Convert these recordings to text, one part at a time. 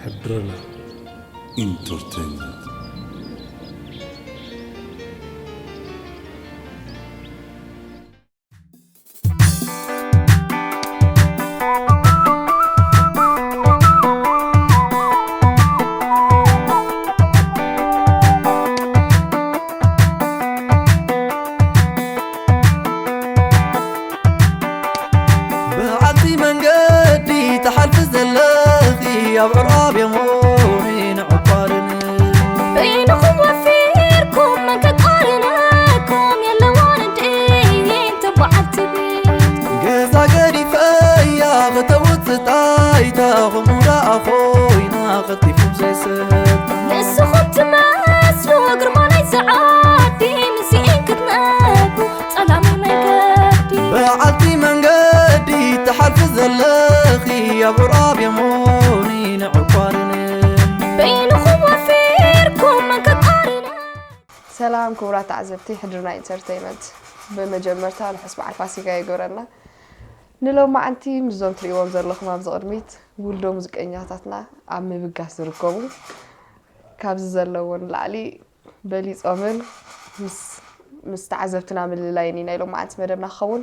ሕድረና ኢንተርቴይንመንት። ብዓቲ መንገዲ ትሓልፊ ዘለኺ ኣብ ዕራብ የሞኒ ንዕቋርን። በይንኹም ወፊርኩም መን ከቃርነኩም የለዋን እንድዒ እንተ በዓልቲ ቤት። ገዛ ገዲፈያ ከተውፅእ ጣይታ ከምኡ ደኣ ኮይና ቀልጢፉ ዘይስሕታ። ንስኹም ትመስሉ ግርማ ናይዚ ዓዲ ምስኤን ክትነብሩ ጸላሚ መንገዲ። በዓልቲ መንገዲ ትሓልፊ ዘለኺ ኣብ ዕራብ የሞኒ ንዕቋርን። በይንኹም ወፊርኩም መን ከቃርነ። ሰላም ክቡራት ተዓዘብቲ ሕድርና ኢንተርተይመንት፣ ብመጀመርታ ርሑስ በዓል ፋሲካ ይግበረልና። ንሎማዓንቲ ምስዞም ትርእይዎም ዘለኹም ኣብዚ ቅድሚት ውልዶ ሙዚቀኛታትና ኣብ ምብጋስ ዝርከቡ፣ ካብዚ ዘለዎ ንላዕሊ በሊጾምን ምስ ምስ ተዓዘብትና ምልላይን ኢና ኢሎም መዓልቲ መደብና ክኸውን።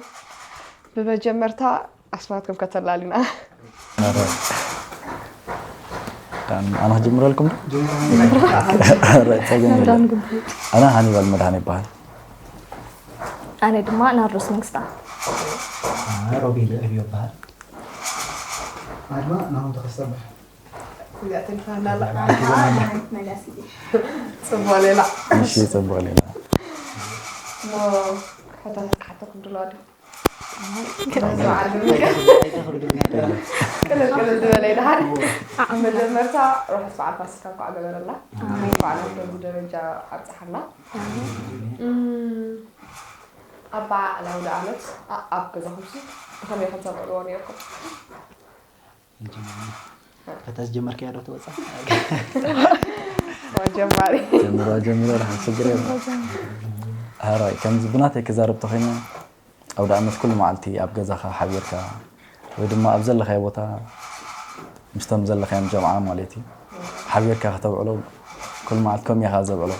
ብመጀመርታ ኣስማትኩም ከተላልና። ኣነ ክጅምረልኩም ዶ? ኣነ ሃኒባል መድሃን ይበሃል። ኣነ ድማ ናርዶስ መንግስታ። ኣነ ሮቤል ዕብዮ ይበሃል። ኣድማ ናሆም ተኸስተ ይበሃል። እዚኣ ቴሌፎን ኣላ። ጽቡቕ ሌላ። እሺ፣ ጽቡቕ ሌላ። እሞ ሕቶታት ክሓተኩም ድሎ ኣሎ። ቅልል ቅልል ዝበለ ይድሓር። መጀመርታ ርሑስ በዓል ፋሲካ እንኳዕ ገበረልና። እንኳዕ ናብዚ ደረጃ ኣብጽሓና። እም፣ ኣብ በዓል ኣውደ ዓመት ኣብ ገዛኹምሲ ብኸመይ ከም ተብዕልዎ ነይርኩም? ከታ ዝጀመርካዮ ዶ ትወፅእ? ጀማሪ። ጀምሮ፣ ጀምሮ፣ ደሓን ችግር የብሉን። ሕራይ፣ ከምዚ ብናተይ ክዛረብ ተኾይነ፣ ኣውደ ዓመት ኩሉ መዓልቲ ኣብ ገዛኻ ሓቢርካ ወይ ድማ ኣብ ዘለኻዮ ቦታ ምስቶም ዘለኻዮም ጀምዓ ማለት እዩ ሓቢርካ ከተብዕሎ፣ ኩሉ መዓልቲ ከምኡ ኢኻ ዘብዕሎ፣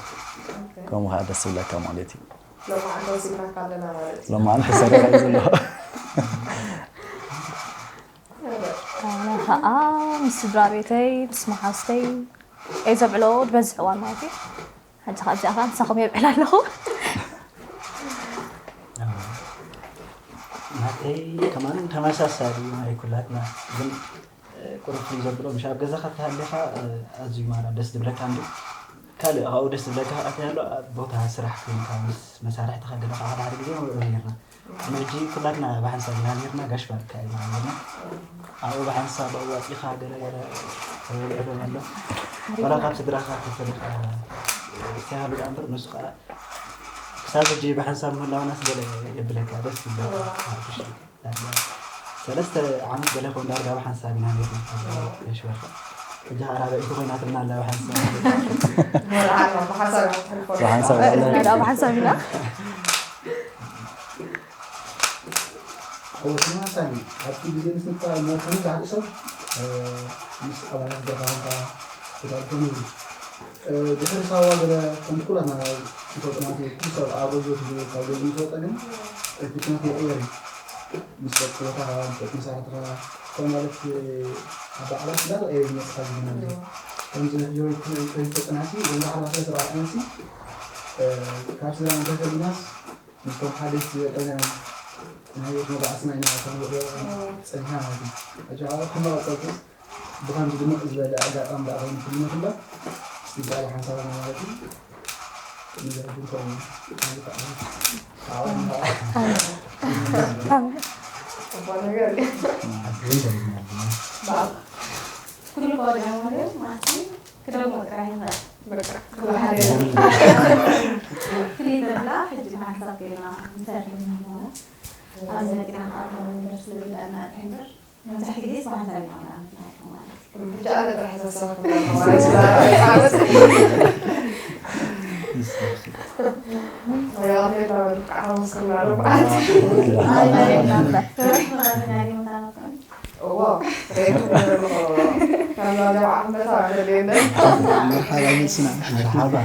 ከምኡ ኸዓ ደስ ዝብለካ ማለት እዩ። ሎማዓንቲ ወሲድናካ ኣለና ማለት እዩ። ሎማዓንቲ ተሰሪሑ እዩ ዘሎ። ኣነ ኸዓ ምስ ስድራ ቤተይ፣ ምስ መሓዝተይ እየ ዘብዕሎ ዝበዝሕ እዋን ማለት እዩ። ሕጂ ኸዓ ኣብዚኣ ኸዓ ምሳኹም የብዕል ኣለኹ። ናተይ ከማን ተመሳሳሊ እዩ ናይ ኩላትና፣ ግን ቁሩብ ፍልይ ዘብሎ፣ ምሽ ኣብ ገዛኻ እንተሃሊኻ፣ ኣዝዩ ማራ ደስ ዝብለካ እንዶ፣ ካልእ ካብኡ ደስ ዝብለካ ኸዓ እንተሃሎ፣ ኣብ ቦታ ስራሕ ኮይንካ ምስ መሳርሕትኻ ገለ ኸዓ ሓደ ሓደ ግዜ ንውዕል ነይርና። ሕጂ ኩላትና ብሓንሳብ ኢና ነይርና፣ ጋሽ ባርካ ኢና ነይርና። ኣብኡ ብሓንሳብ ኣብኡ ኣፂኻ ገለ ገለ ተበልዕሎ ኣሎ። ዋላ ካብ ስድራኻ ተፈሊኻ ተሃሉ ደኣ እምበር፣ ንሱ ኸዓ ክሳብ ሕጂ ብሓንሳብ ምህላውናስ ገለ የብለካ፣ ደስ ይብለካ። ሰለስተ ዓመት ገለ ኾን ዳርጋ ብሓንሳብ ኢና ነይርና፣ ካብ ጋሽ ባርካ። ሕጂ ኸዓ ራብዐይቲ ኮይናትና ኣላ ብሓንሳብ። መርዓ ብሓንሳብ ኢና ነሕልፎ። ብሓንሳብ ኢና። ንሕና ደኣ ብሓንሳብ ኢና። እወ፣ ተመሳሳሊ። ኣብቲ ግዜ ምስ ንፋ-፣ መርዓ መብዛሕትኡ ሰብ፣ እ፣ ምስ ኣባላት ገዛ ኾንካ ተጋግም እዩ። እ፣ ድሕሪ ሳዋ ገለ ከም ኩላትና ዝፈልጦ ማለት እዩ፣ ኩሉ ሰብ ኣብ ሮዞ ሒዙ ካብ ገዝኡ ምስ ወጸ ግን፣ እቲ ኩነት ይቕየር እዩ። ምስ ደቂ ቦታኻ፣ ምስ ደቂ መሳርሕትኻ፣ ከም ማለት፣ እ፣ ኣብ በዓላት እንዳተቐየሩ ዝመጽእ ካብ ዝነበረ እዩ። ከምዚ ሕጂ ወይ ክልተ ጽንሓሲ፣ ወይ ኣርባዕተ ሰለስተ ዓመትሲ፣ እ፣ ካብ ስድራ እንተፈሊናስ፣ ምስቶም ሓደስቲ ዝወጸና ናይ ህይወት መባእስና ኢና ክንሪኦ ጸኒሕና ማለት እዩ። ሕጂ ከዓ ክመቐጸልኩስ ብኸምዚ ድምቕ ዝበለ ኣጋጣሚ ደኣ ኮይኑ ክልመት እምበር፣ እስቲ ብዛዕባ ሓንሳብና ማለት እዩ። ንዘሕድር ከምኡ። ኣብዚ ከዓ ዓወት ንዓወት። ጽቡቕ ነገር እዩ። ኣዝዩ ደስ ይብል። ኩሉ ቆልዑ ማለት እዩ። ክደግሞ ጥራይ ይኽእል። በቃ፣ ክብሓደ። ፍልይ ዘብላ፣ ሕጂ ብሓንሳብ ጌርና ንሰርሕ ንህሞና። ኣብዚ መጺና ከዓ ከም ዩኒቨርሲቲ ዝብለና ጥራይ እምበር፣ መብዛሕትኡ ግዜስ ብሓንሳብ ኢና ንዓርፍ ማለት እዩ። ብቻ ኣነ ጥራሕ ዘሳኽም ማለት እዩ። ወይ ኣኽሊል ተበልካ፣ ኣመስግና ኣለኩ። ኣይ፣ ናይ፣ ናይ፣ ናይ፣ ናይ፣ ናይ፣ ናይ፣ ናይ፣ እዎ፣ ሬቱ ገለ ኣለኹ። ካብ ዛዛ ዓመታ መርሓባ ይመልስና። መርሓባ።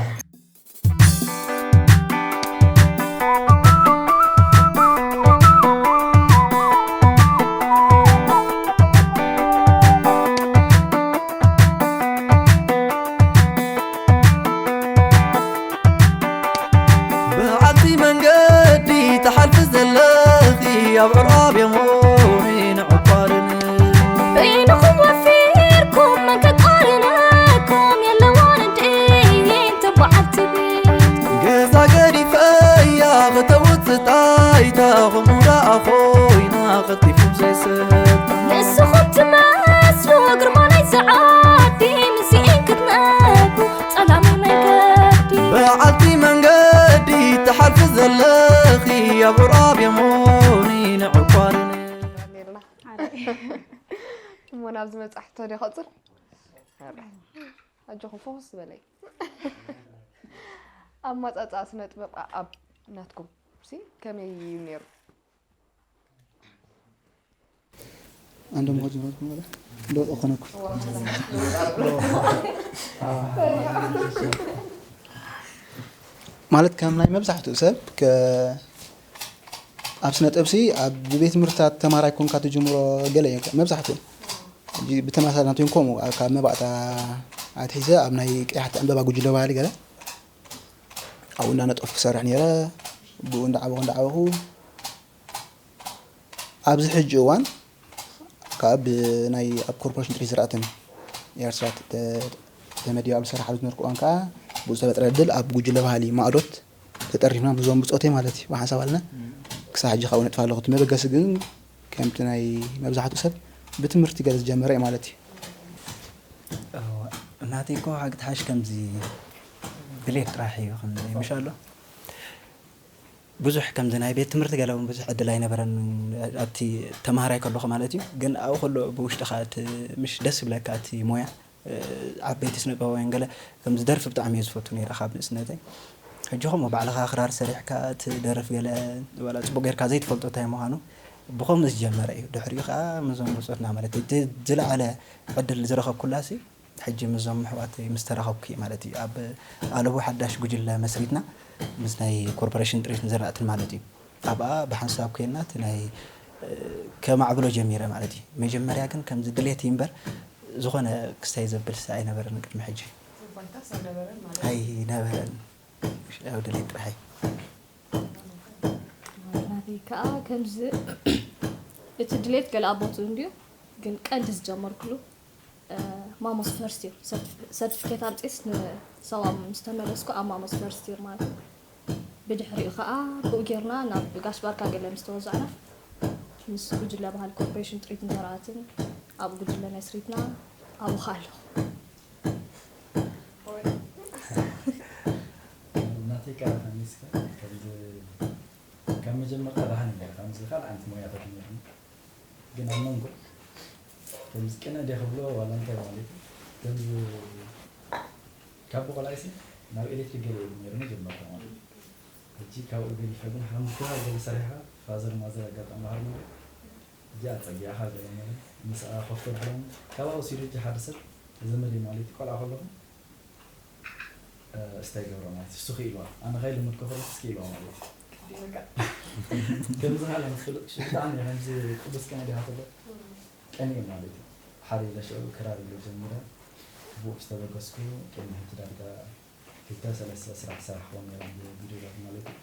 ብዓቲ መንገዲ ትሓልፊ ዘለኺ ኣብ ዕራብ የሞኒ ንዕቋርን። በይንኹም ወፊርኩም መን ከቃርነኩም የለዋን እንድዒ ተባዓልቲ ቤት። ገዛ ገዲፈያ ክተውት ስጣይታ፣ ከምኡ ደኣ ኮይና ቀልጢፉ ዘይስሕታ። ንስኹም ትመስሉ ግርማ ናይዚ ዓዲ፣ ምስኤን ክትነብሩ ጸላሚ መንገዲ። በዓልቲ መንገዲ ትሓልፊ ዘለኺ፣ ኣብ ዕራብ የሞኒ ንዕቋርን። እሞ ናብዚ መጻሕቶ ዶ ይቐጽል? ኣጆኹም ፎኩስ ዝበለይ። ኣማጻጽኣ ስነ ጥበብ ኣብ ናትኩም ሲ ከመይ እዩ ነይሩ? ኣንዶ መሆ ዝመረጥኩም በለ? ዶ እኮነኩ። ማለት ከም ናይ መብዛሕትኡ ሰብ ከ-፣ ኣብ ስነ ጥበብሲ ኣብ ቤት ትምህርትታት ተማሃራይ ኮንካ ትጅምሮ ገለ እዩ መብዛሕትኡ። ሕጂ ብተመሳሳሊ ናቱ እውን ከምኡ ኣብ፣ ካብ መባእታ ኣትሒዘ ኣብ ናይ ቀያሕቲ ዕምበባ ጉጅለ ባህሊ ገለ ኣብኡ እንዳነጠፍኩ ክሰርሕ ነይረ። ብኡ እንዳዓበኹ እንዳዓበኹ ኣብዚ ሕጂ እዋን ካብ ናይ ኣብ ኮርፖሬሽን ጥሪት ዝራእትን ኤርትራ ተ-፣ ተመዲበ ኣብ ዝሰርሓሉ ዝነበርኩ እዋን ከዓ ብዝተፈጥረ ዕድል ኣብ ጉጅለ ባህሊ ማእዶት ተጠሪፍና ምስዞም ብጾተይ ማለት እዩ ብሓንሳብ ኣለና። ክሳብ ሕጂ ካብኡ ነጥፍ ኣለኹ። እቲ መበገሲ ግን ከምቲ ናይ መብዛሕትኡ ሰብ ብትምህርቲ ገለ ዝጀመረ እዩ ማለት እዩ። እዎ፣ ናተይ እኮ ሓቂ ትሓሽ ከምዚ ድሌት ጥራሕ እዩ፣ ከምዚ ምሽ ኣሎ። ብዙሕ ከምዚ ናይ ቤት ትምህርቲ ገለ እውን ብዙሕ ዕድል ኣይነበረን፣ ኣብቲ ተማሃራይ ከለኹ ማለት እዩ። ግን ኣብኡ ከሎ ብውሽጥኻ እቲ ምሽ ደስ ይብለካ እቲ ሞያ። እ፣ ዓበይቲ ስነ ጥበባውያን ገለ ከምዚ ደርፊ ብጣዕሚ እየ ዝፈቱ ነይረ ካብ ንእስነተይ። ሕጂ ከምኡ ባዕልኻ ክራር ሰሪሕካ እቲ ደርፍ ገለ ዋላ ጽቡቕ ጌርካ ዘይትፈልጦ እንታይ ምዃኑ ብኸምኡ ዝጀመረ እዩ። ድሕሪኡ ከኣ ምስዞም ብጾትና ማለት እዩ። እቲ ዝለዓለ ዕድል ዝረኸብኩላሲ ሕጂ ምስዞም ኣሕዋተይ ምስ ተራኸብኩ እዩ ማለት እዩ። ኣብ ኣለቡ ሓዳሽ ጉጅለ መስሪትና ምስ ናይ ኮርፖሬሽን ጥሪትን ዝራእትን ማለት እዩ። ኣብኣ ብሓንሳብ ኮይና እቲ ናይ፣ እ፣ ከማዕብሎ ጀሚረ ማለት እዩ። መጀመርያ ግን ከምዚ ድሌት እዩ እምበር ዝኾነ ክስታይ ዘብል ስታይ ኣይነበረን ቅድሚ ሕጂ። ባይታስ ኣይነበረን ማለት እዩ። ኣይነበረን። ያው ድሌት ጥራሕ እዩ። ናተይ ከኣ ከምዚ እቲ ድሌት ገለ ኣብ ቦትኡ እንድዩ፣ ግን ቀንዲ ዝጀመርኩሉ፣ እ፣ ማሞስ ፈርስት ይር ሰርቲፊ-፣ ሰርቲፊኬት ኣምጺስ ንሳዋ ምስ ተመለስኩ ኣብ ማሞስ ፈርስት ይር ማለት እዩ። ብድሕሪኡ ከኣ ብኡ ጌርና ናብ ጋሽ ባርካ ገለ ምስ ተወዛዕና ምስ ጉጅለ ባህሊ ኮርፖሬሽን ጥሪትን ዘራእትን ኣብ ጉጅለ መስሪትና ኣብኡ ከኣ ኣለኹ። ናተይ ከኣ ከሚስካ ከምዚ ካብ መጀመርታ ደሓን ነይረ፣ ከምዚ ካልእ ዓይነት ሞያታት ነይሩኒ። ግን ኣብ መንጎ ከምዚ ቅነ ድየ ክብሎ ዋላ እንታይ ማለት እዩ፣ ከምዚ ካብ ቆልዓይሲ ናብ ኤሌክትሪክ ገለ እዩ ነይሩ መጀመርታ ማለት እዩ። ሕጂ ካብኡ ገዲፈ ግን ሓንቲ ገለ ሰሪሓ ፋዘር ማዘር ኣጋጣሚ ሃርሞኒ እዚኣ ጸጊዕኻ ገለ ማለት ምስኣ ኮፍ ተብሎም ካብኣ ወሲዱ ሕጂ ሓደ ሰብ ዘመደይ ማለት እዩ ቆልዓ ከለኹ እ፣ እስታይ ገብረ ማለት እዩ። እሱ ክኢልዋ። ኣነ ከይልምድ ከሎ እሱ ክኢልዋ ማለት እዩ። ከምዚ ሃለ ምስ ፍልጥ ሽግጣን ከምዚ ቅዱስ ቅነ ዲኻ ትብሎ? ቅኒኡ ማለት እዩ። ሓደ ኢለ ሽዑ ክራር ኢለ ጀሚረ። ብኡ ዝተበገስኩ ቅድሚ ሕጂ ዳርጋ ክልተ ሰለስተ ስራሕ ዝሰራሕክዎም ነይሮም ብቪድዮታት ማለት እዩ።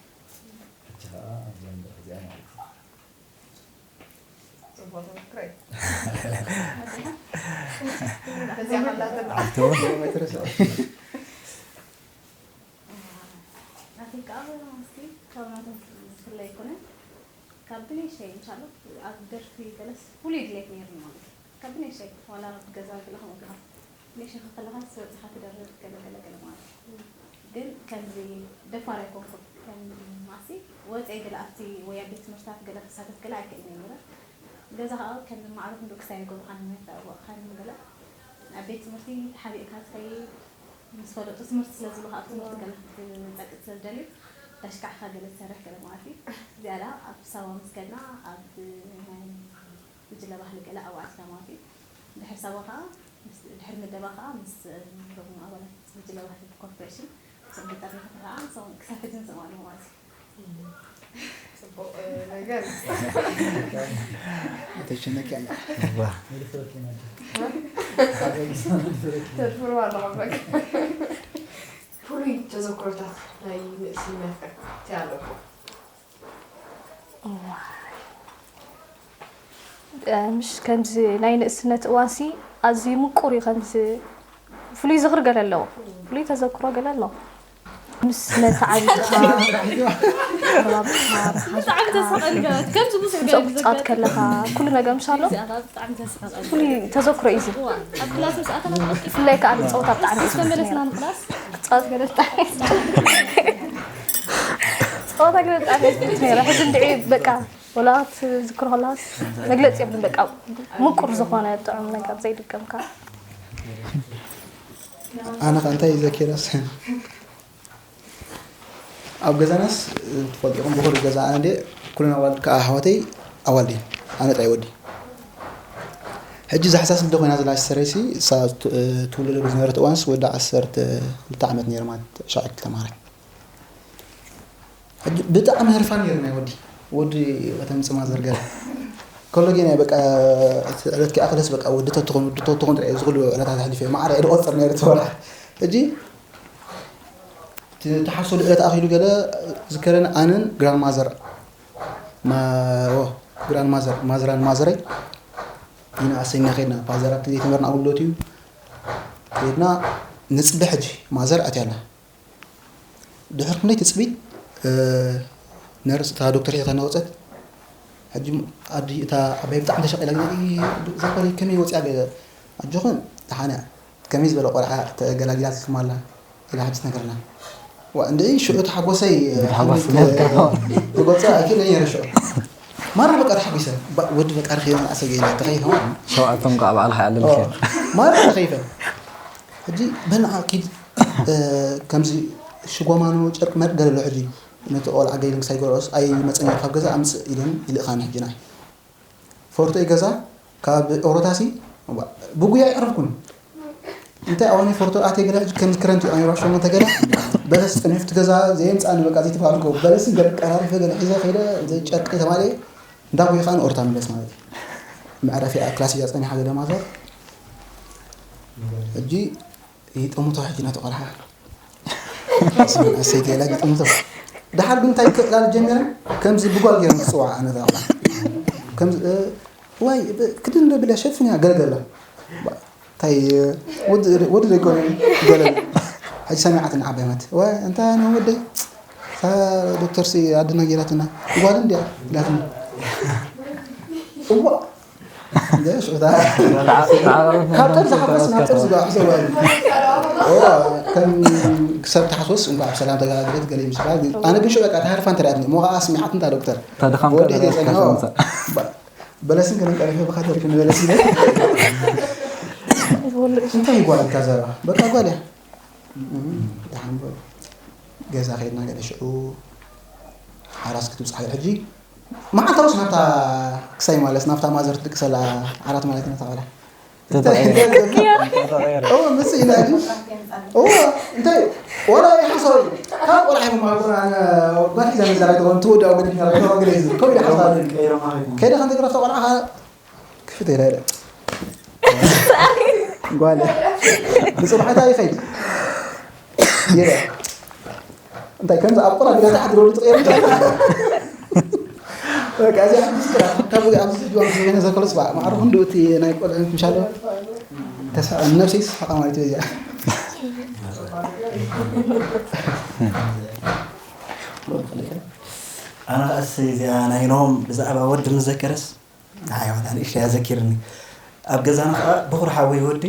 ሕጂ ኸኣ ኣብዚኣ ንርኢ እዚኣ ማለት እዩ። ጽቡቕ ተመክሮ እዩ። በዚኣ ከላ ተጣ- ኣቶ ናተይ ከዓ እስኪ ካብ ናቶም ዝፍለ ኣይኮነን። ካብ ብንእሽተይ እንሻሎ ኣብ ደርፊ ገለስ ፍሉይ ድሌት ነይሩኒ ማለት እዩ። ካብ ብንእሽተይ ዋላ ኣብ ገዛ ገለ ከምኡ ገለ ንእሽተይ ከለኻስ ወፂኻ ትደርፍ ገለ ገለ ገለ ማለት እዩ። ግን ከምዚ ደፋር ኣይኮንኩን። ከም ማሲ ወፀይ ገለ ኣብቲ ወይ ኣብ ቤት ትምህርትታት ገለ ክሳተፍ ገለ ኣይክእልን ነይረ። ገዛ ከዓ ከም ማዕረ ክንዱ ክሳይ ይገብሩኻን ይመታወቕኻን ገለ ኣብ ቤት ትምህርቲ ተሓቢእካ ትኸይድ ምስ ፈለጡ ትምህርቲ ስለ ዝብሉኻ ኣብ ትምህርቲ ገለ ክትጸቅጥ ስለ ዝደልዩ ዳሽካዕካ ገለ ትሰርሕ ገለ ማለት እዩ። እዚኣ ደኣ ኣብ ሳዋ ምስ ከድና ኣብ ናይ ጉጅለ ባህሊ ገለ ኣብኡ ኣቲና ማለት እዩ። ድሕሪ ሳዋ ከዓ ድሕሪ ምደባ ከዓ ምስ ንረኽቦም ኣባላት ጉጅለ ባህሊ ኮርፖሬሽን እዞም ገጣሚታት ከዓ ንሶም ክሳብ ሕጂ ንሶም ኣለዉ ማለት እዩ። ፅቡቕ ነገር ተሸነኪ ተድፍርዋ ኣለኹም በቃ። ፍሉይ ተዘክሮታት ናይ ንእስነትካ እንታይ ኣለኩም? ምሽ ከምዚ ናይ ንእስነት እዋንሲ ኣዝዩ ምቁር እዩ። ከምዚ ፍሉይ ዝኽሪ ገለ ኣለዎ፣ ፍሉይ ተዘክሮ ገለ ኣለዎ። ምስ ነቲ ዓቢኻ ብጣዕሚ ተስፋ ቀሊጋት ከምዚ ብዙሕ ገለ ጨብጣት ከለኻ ኩሉ ነገር ምሻሎ ብጣዕሚ ተስፋ ቀሊጋት ፍሉይ ተዘክሮ እዩ። እዚ ኣብ ክላስ ምስ ኣተና ብፍላይ ከዓ ንፀወታ ብጣዕሚ እዩ ምስ ተመለስና ንክላስ ፃወት ገለ ብጣዕሚ ፃወታ ገለ ብጣዕሚ እዩ ነይረ። ሕዚ እንድዒ በቃ ወላ ክትዝክሮ ከለኻስ መግለፂ የብሉን። በቃ ምቁር ዝኾነ ጥዑም ነገር ዘይድገምካ። ኣነ ከ እንታይ ዘኪረስ ኣብ ገዛናስ ትፈልጢ ኢኹም ብኹሉ ገዛ ኣነ እንደ ኩለን ኣዋልድ ከዓ ኣሕዋተይ ኣዋልድ እየን ኣነ ጥራይ ወዲ ሕጂ እዛ ሕሳስ እንደ ኮይና ዘላ ሰረይሲ እሳ ትውለደሉ ዝነበረት እዋንስ ወዲ ዓሰርተ ክልተ ዓመት ነይረ ማለት ሻዕ ክልተ ማረት ሕጂ ብጣዕሚ ህርፋን ነይሩ ናይ ወዲ ወዲ ከተምፅማ ዘርገለ ከሎ ጌና በቃ ዕለት ኪኣክለስ በቃ ወዲ ተትኾን ወዲ ተትኾን ጥራይ ዝኽሉ ዕለታት ኣሕሊፈ ማዕረ ዕዲ ቆፅር ነይሩ ትበልዓ ሕጂ ተሓሶ ልዕለት ኣኺሉ ገለ ዝከረን ኣነን ግራንማዘር ግራንማዘር ማዝራን ማዘረይ ኢና ኣሰኛ ከድና ፋዘር ኣብቲ ዘይተመርና ኣውሎት እዩ ከድና ንፅበ ሕጂ ማዘር ኣትያላ ድሕር ክንደይ ትፅቢት ነርስ እታ ዶክተር ሒታ እናወፀት ሕጂ ኣዲ እታ ዓባይ ብጣዕሚ ተሸቂላ ግዜ እዛ ጓለይ ከመይ ወፂኣ ገለ ኣጆኽን ደሓን እያ ከመይ ዝበለ ቆልዓ ተገላጊላትልኩም ኣላ ኢላ ሕጂ ትነግረና ዋ እንደ ሽዑ ተሓጎሰይ ሓጎስ ክገልፀ ኣይክእልን እየ ሽዑ ማራ በቃ ተሓጒሰ ወዲ በቃ ረኺበ መዓሰ ገይረ ተኸይፈ ሸውዓቶም ከዓ በዓልካ ይዓልል ማራ ተኸይፈ ሕጂ በናዓ ኪድ ከምዚ ሽጎማኖ ጨርቂ መርቅ ገለ ኣሎ ሕጂ ነቲ ቆልዓ ገይልን ክሳይ ጎርዖስ ኣይመፀን ካብ ገዛ ኣምፅእ ኢለን ይልእኻኒ ሕጂ ናይ ፎርቶይ ገዛ ካብ ኦሮታሲ ብጉያ ኣይዕረፍኩን እንታይ ኣዋኒ ፎርቶ ኣትየ ገለ ሕጂ ከምዚ ክረምቲ ኣሚሮ ሸሞንተ ገለ በለስ ፀኒሑፍቲ ገዛ ዘየምፃኒ በቃ ዘይተባልኮ በለስ ገለ ቀራሪፈ ገለ ሒዘ ከይደ ጨርቂ ተማልኤ እንዳጉየ ከዓ ንኦሮታ ምለስ ማለት እዩ መዕረፊ ክላስ እያ ፀኒሓ ገለ ማዘር ሕጂ ይጠሙቶ ሕጂ ናተቆልዓ ኣሰይቲ ኢላ ይጠሙቶ ደሓር ግን እንታይ ክዕላል ጀሚረን ከምዚ ብጓል ገይረን ክፅዋዓ ኣነ ቆልዓ ከምዚ ዋይ ክድን ዶ ብላ ሸፍን እያ ገለገለ እንታይ ወዲ ዘይኮነ ገለ ሕጂ ሰሚዓትን ዓባይ ማት ዋይ እንታይ ነው ወደይ ዶክተር ሲ ኣድና ጌራትና ጓል እንዲያ ኢላትና እዋ ካብ ጠርዚ ሓፈስ ናብ ጠርዚ ዶ ኣሕሰብ ከም ክሳብ ተሓስወስ እንኳ ኣብ ሰላም ተገላግለት ገለ ይምስላ ኣነ ግን ሽበቃ ተሃርፋ እንተሪኣትኒ ሞ ከዓ ስሚዓት እንታ ዶክተር ተድኻም ወዲ ሄደ ጸኒሖ በለስን ገለን ቀረፈ ብካ ተሪፍ ንበለስ ኢለ እንታይ ይጓል እካ ዘረባ በቃ ጓል እያ ደሓን በሉ ገዛ ከይድና ገለ ሽዑ ሓራስ ክትብፅሓ ሕጂ መዓልታውስ ናብታ ክሳይ ማለት ናብታ ማዘር ትድቅሰላ ዓራት ማለት ኢና ተባላ ምስ ኢና ሕጂ እንታይ ወላ ይሓሰብ ካብ ቆልዓ ይመሃርኩ ጓል ሒዛ መዛራይ ትኸውን ትወዲ ኣብ ገዲፍ ናራ ተዋግለ ይዝር ከው ኢለ ሓሳብ ከይደ ከም ትግረፍ ቆልዓ ክፍት ኢለ ኢለ ጓል ብፅባሕታ ይኸይድ ይረ እንታይ ከምዚ ኣብ ቆላ ቢላ ተሓድሮ ትቀየር በቃ እዚ ሓዲስ ቅራ ካብ ኣብዚ ቪድዮ ኣብዚ ገነ ዘከሎ ስባ ማዕሩ ክንዱ እቲ ናይ ቆልዓ ምሻሎ ተሳ ነፍሲ ስሓቃ ማለት እዩ እዚኣ ኣነ ከኣስ እዚኣ ናይ ኖም ብዛዕባ ወዲ ምስ ዘከረስ ኣይዋ ንእሽተይ ኣዘኪርኒ ኣብ ገዛና ከዓ ብኹር ሓወይ ወዲ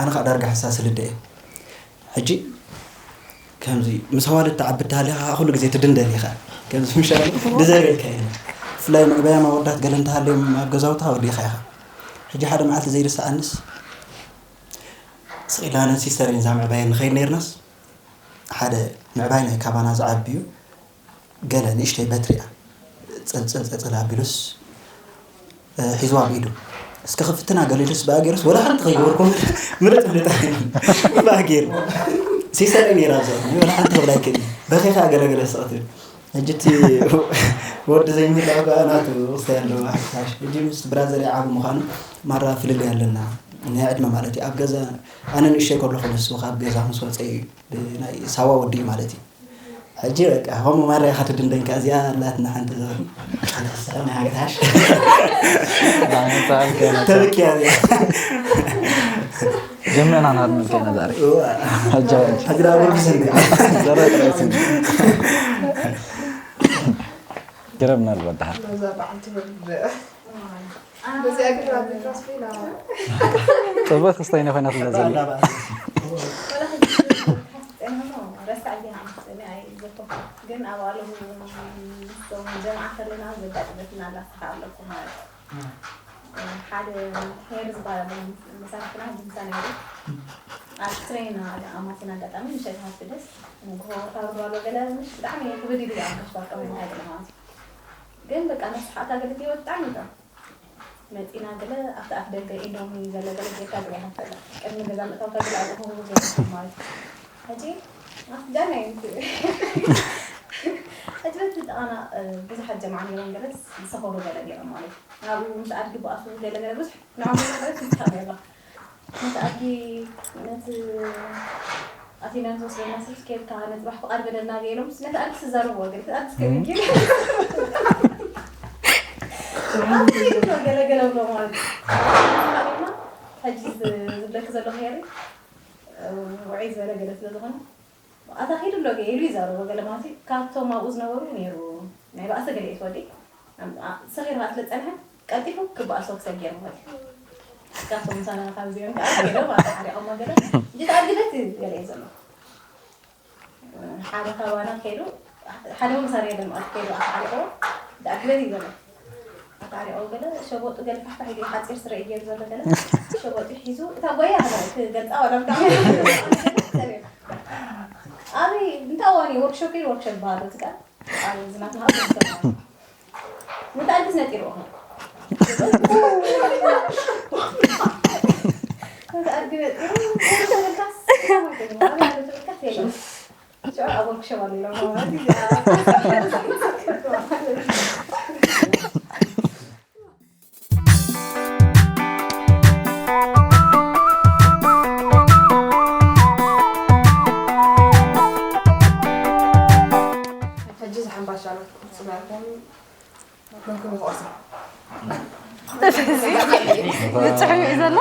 ኣነ ከዓ ዳርጋ ሓሳስ ልደ እየ ሕጂ ከምዚ ምስ ኣዋልድ ትዓቢ እንተሃሊኻ ከዓ ኩሉ ግዜ ትድንደን ኢኻ ከምዚ ምሻ ድዘርበልካ የለ ብፍላይ ምዕበያም ኣወዳት ገለ እንተሃልዮም ኣብ ገዛውትኻ ወዲእኻ ኢኻ ሕጂ ሓደ መዓልቲ ዘይርስዓንስ ስቕ ኢልና ነን ሲስተረይን እዛ ምዕባየን ንኸይድ ነይርናስ ሓደ ምዕባይ ናይ ካባና ዝዓቢ እዩ ገለ ንእሽተይ በትሪ እያ። ጽልጽል ጽልጽል ኣቢሉስ ሒዝዋ ኣብ ኢዱ። እስከ ክፍትና ገለ ደስ ብኣገርስ ወላ ሓንቲ ከይገበርኩም ምርጥ ምርጥ ብኣገር ሲሰረ ነይራ ኣብዛ ወላ ሓንቲ ክብላ ኣይክእል በኺኻ ገለገለ ስቕት ሕጂ እቲ ወዲ ዘይምህላው ከዓ ናቱ ውስታ ያለው ሕጂ ምስ ብራዘር ዓብ ምዃኑ ማራ ፍልልይ ኣለና ናይ ዕድመ ማለት እዩ ኣብ ገዛ ኣነ ንእሸይ ከለኹ ንሱ ካብ ገዛ ምስ ወፀ እዩ ናይ ሳዋ ወዲ እዩ ማለት እዩ ሕጂ በቃ ከምኡ ማራ ኢኻ ትድንደንካ እዚኣ ኣላትና ሓንቲ ዘበን ሓንቲ ክስራ ናይ ሓገታሽ ተብኪያ እዚኣ ጀመና ናድምልከና ዛሬ ሕጂ ዳ ወርዱ ስንዲ ዘረጥረስን ገረብና ልበዳሃል በዛ በዓል ትብል በዚኣ ግን ኣብ ራስቤላ ጥበት ክስተይነ ኮይና ስለ ዘሎ ረሳዕ ጊዜ ሃምስኒ ኣይዘኮ ግን ኣብ ኣለም ምስቶም ጀምዓ ከለና ዘጋጥመትና ላስካ ኣለኩ ማለት ሓደ ሄር ዝበሃል መሳርሕትና ድምፃ ነይሩ ኣብ ትሬን ኣማሲና ኣጋጣሚ ምሸት ሃፍቲ ደስ ንግሆ ካብ ባሎ ገለ ምሽ ብጣዕሚ ክብድ ኢሉ ኣብ ጋሽ ባርካ ኮይና ገለ ማለት እዩ ግን በቃ ነሱ ሓታ ገለ ህይወት ብጣዕሚ ይጥዕም መፂና ገለ ኣብቲ ኣፍ ደገ ኢንዶሚ ገለ ገለ ጌርካ ዝበላ ፈላ ቅድሚ ገዛ ምእታውካ ገለ ኣብ ሆ ገለ ማለት እዩ ሕጂ ኣፍጋና እዩ ሕጂ በቲ ጠቓና ብዙሓት ጀማዓ ነይሮም ገለ ዝሰኸሩ ገለ ነይሮም ማለት እዩ ኣብኡ ምስ ኣድጊ ብኣሱ ገለ ገለ ብዙሕ ንዓም ገለ ገለ ትምስካ ነይራ ነቲ ኣድጊ ነቲ ኣቲና ንዝወስደና ስልስ ኬድካ ነቲ ባሕ ፍቓድ በለና ገይሮም ነቲ ኣድጊ ስዛረብዎ ገለ እቲ ኣድጊ ስከሚጊ ገለ ገለ ብሎ ማለት እዩ ሕጂ ዝብለክ ዘለኹ ሄሪ ውዕይ ዝበለ ገለ ስለ ዝኾነ ኣታ ኺዱ ኣሎ ኢሉ ይዛረቦ ገለ ማለት እዩ ካብቶም ኣብኡ ዝነበሩ ነይሩ ናይ ባእሲ ገለ እዩ ትወዲ ሰኺርካ ስለ ዝፀንሐ ቀልጢፉ ክበኣሶ ክሰብ ገይሩ ማለት እዩ ካብቶም ምሳና ካብ እዚኦም ከዓ ገለ ማለት ሓሪቆሞ ገለ እንጂ ተኣግደት ገለ እዩ ዘሎ ሓደ ካባና ከይዱ ሓደ ምሳና የደምኣት ከይዱ ኣሓሪቆ ተኣግደት እዩ ዘሎ ኣታሪኦ ገለ ሸቦጡ ገለ ፋሕፋሕ ኢሉ ሓፂር ስረ እዩ ገይሩ ዘሎ ገለ ሸቦጡ ሒዙ እታ ጓያ ክገልፃ ዋላ ብጣዕሚ ኣበይ እንታይ ዋኒ ወርክሾፕ እዩ ወርክሾፕ ባህሉ ትቃል ኣብ ዝናትና ኣብ ዝሰማ ምታል ክስ ነጢሩ ምታል ክነጢሩ ተበልካስ ተበልካስ የለም ሕጂ ዝሓምባሻ ናትኩም ስማርኩም ብፅሑም እዩ ዘሎ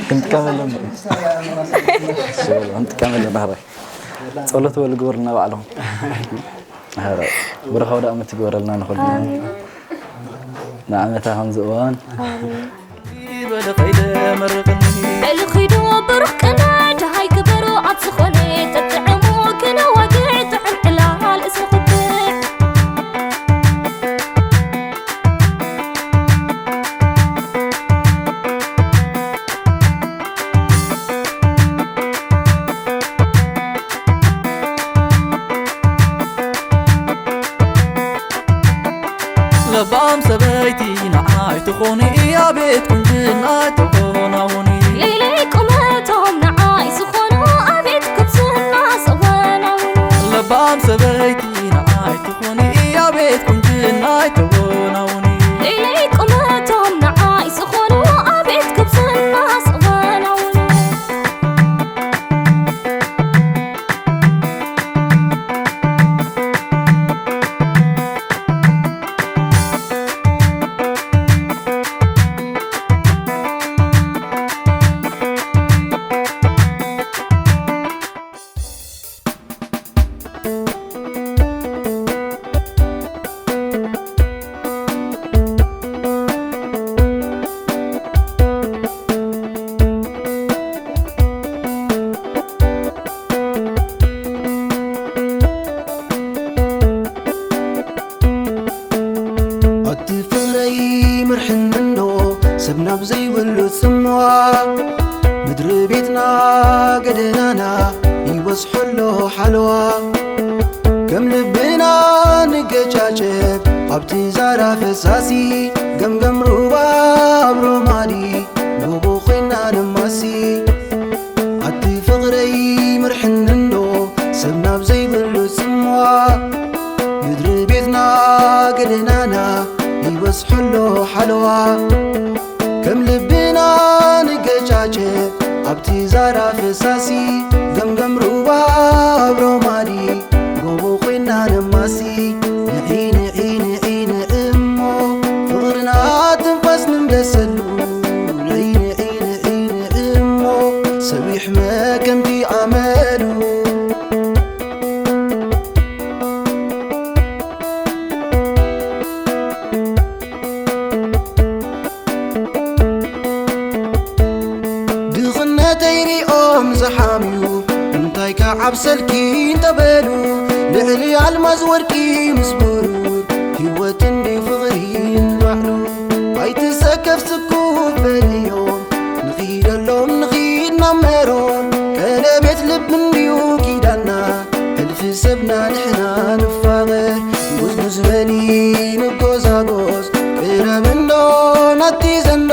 ክንጥቀመሎም ክንጥቀመሎም ባህራይ ፀሎት በሉ ግበሩልና ባዕሎም ብሩኻዊ ዳእመት ይግበረልና ንኹልና ንዓመታ ከምዚ እዋን በለ ከይደ መርቅኒ ዕልኺዱ ብሩኽ ቅነ ድሃይ ግበሩ ኣብ ዝኾነ ጥጥዕሙ ክነዋግዕ ጥዑም ዕላል እስርኹብዕ ለባም ሰበይቲ ንዓይ ትኾኒ እያ ቤት ቁንጅና ተኾናውኒ ለይለይ ቁመቶም ንዓይ ዝኾኑ ኣቤት ክብስና ሰወናውኒ ለባም ሰበይቲ ንዓይ ትኾኒ እያ ቤት ቁንጅና ተኾናውኒ ለይለይ ቁመቶም ንዓይ ዝኾኑ ኣቤት ክብስና ሰወናውኒ ኣቲ ፍቕረይ መርሕኒ እንዶ ሰብ ናብ ዘይብሉ ጽምዋ ምድሪ ቤትና ገደናና ይበዝሖ ኣሎ ሓለዋ ከም ልብና ንገጫጨብ ኣብቲ ዛራ ፈሳሲ ገምገም ሩባ ኣብ ሮማዲ ጎቦ ኮይና ነማሲ ኣቲ ፍቕረይ ምርሕኒ እንዶ ሰብ ናብ ዘይብሉ ጽምዋ ምድሪ ቤትና ገደናና ይበዝሖ ኣሎ ሓለዋ ከም ልብና ንገጫጨ ኣብቲ ዛራ ፈሳሲ ገምገም ሩባ ኣብ ሮማዲ ጎቦ ኮይና ነማሲ ንዒ ንዒ ንዒ ንእሞ ፍቕርና ትንፋስ ንምለሰሉ ንዒ ንዒ ንዒ ንእሞ ሰብ ይሕመ ከምቲ ኣመሉ ድኽነተይ ሪኦም ዝሓምዩ እንታይ ከዓብሰልኪ እንተበሉ ልዕሊ ኣልማዝ ወርቂ ምስ ብሩር ህይወት እንዲ ፍቕሪ ንባዕሉ ኣይትሰከፍ ስኩፍ በልዮም ንኺደሎም ንኺድ ናብ መሮር ቀለቤት ልቢ እንድዩ ኪዳና ሕልፊ ሰብና ንሕና ንፋቐር ጉዝጉዝ በሊ ንጎዛጎዝ ቅረብ እንዶ ናቲ ዘንዶ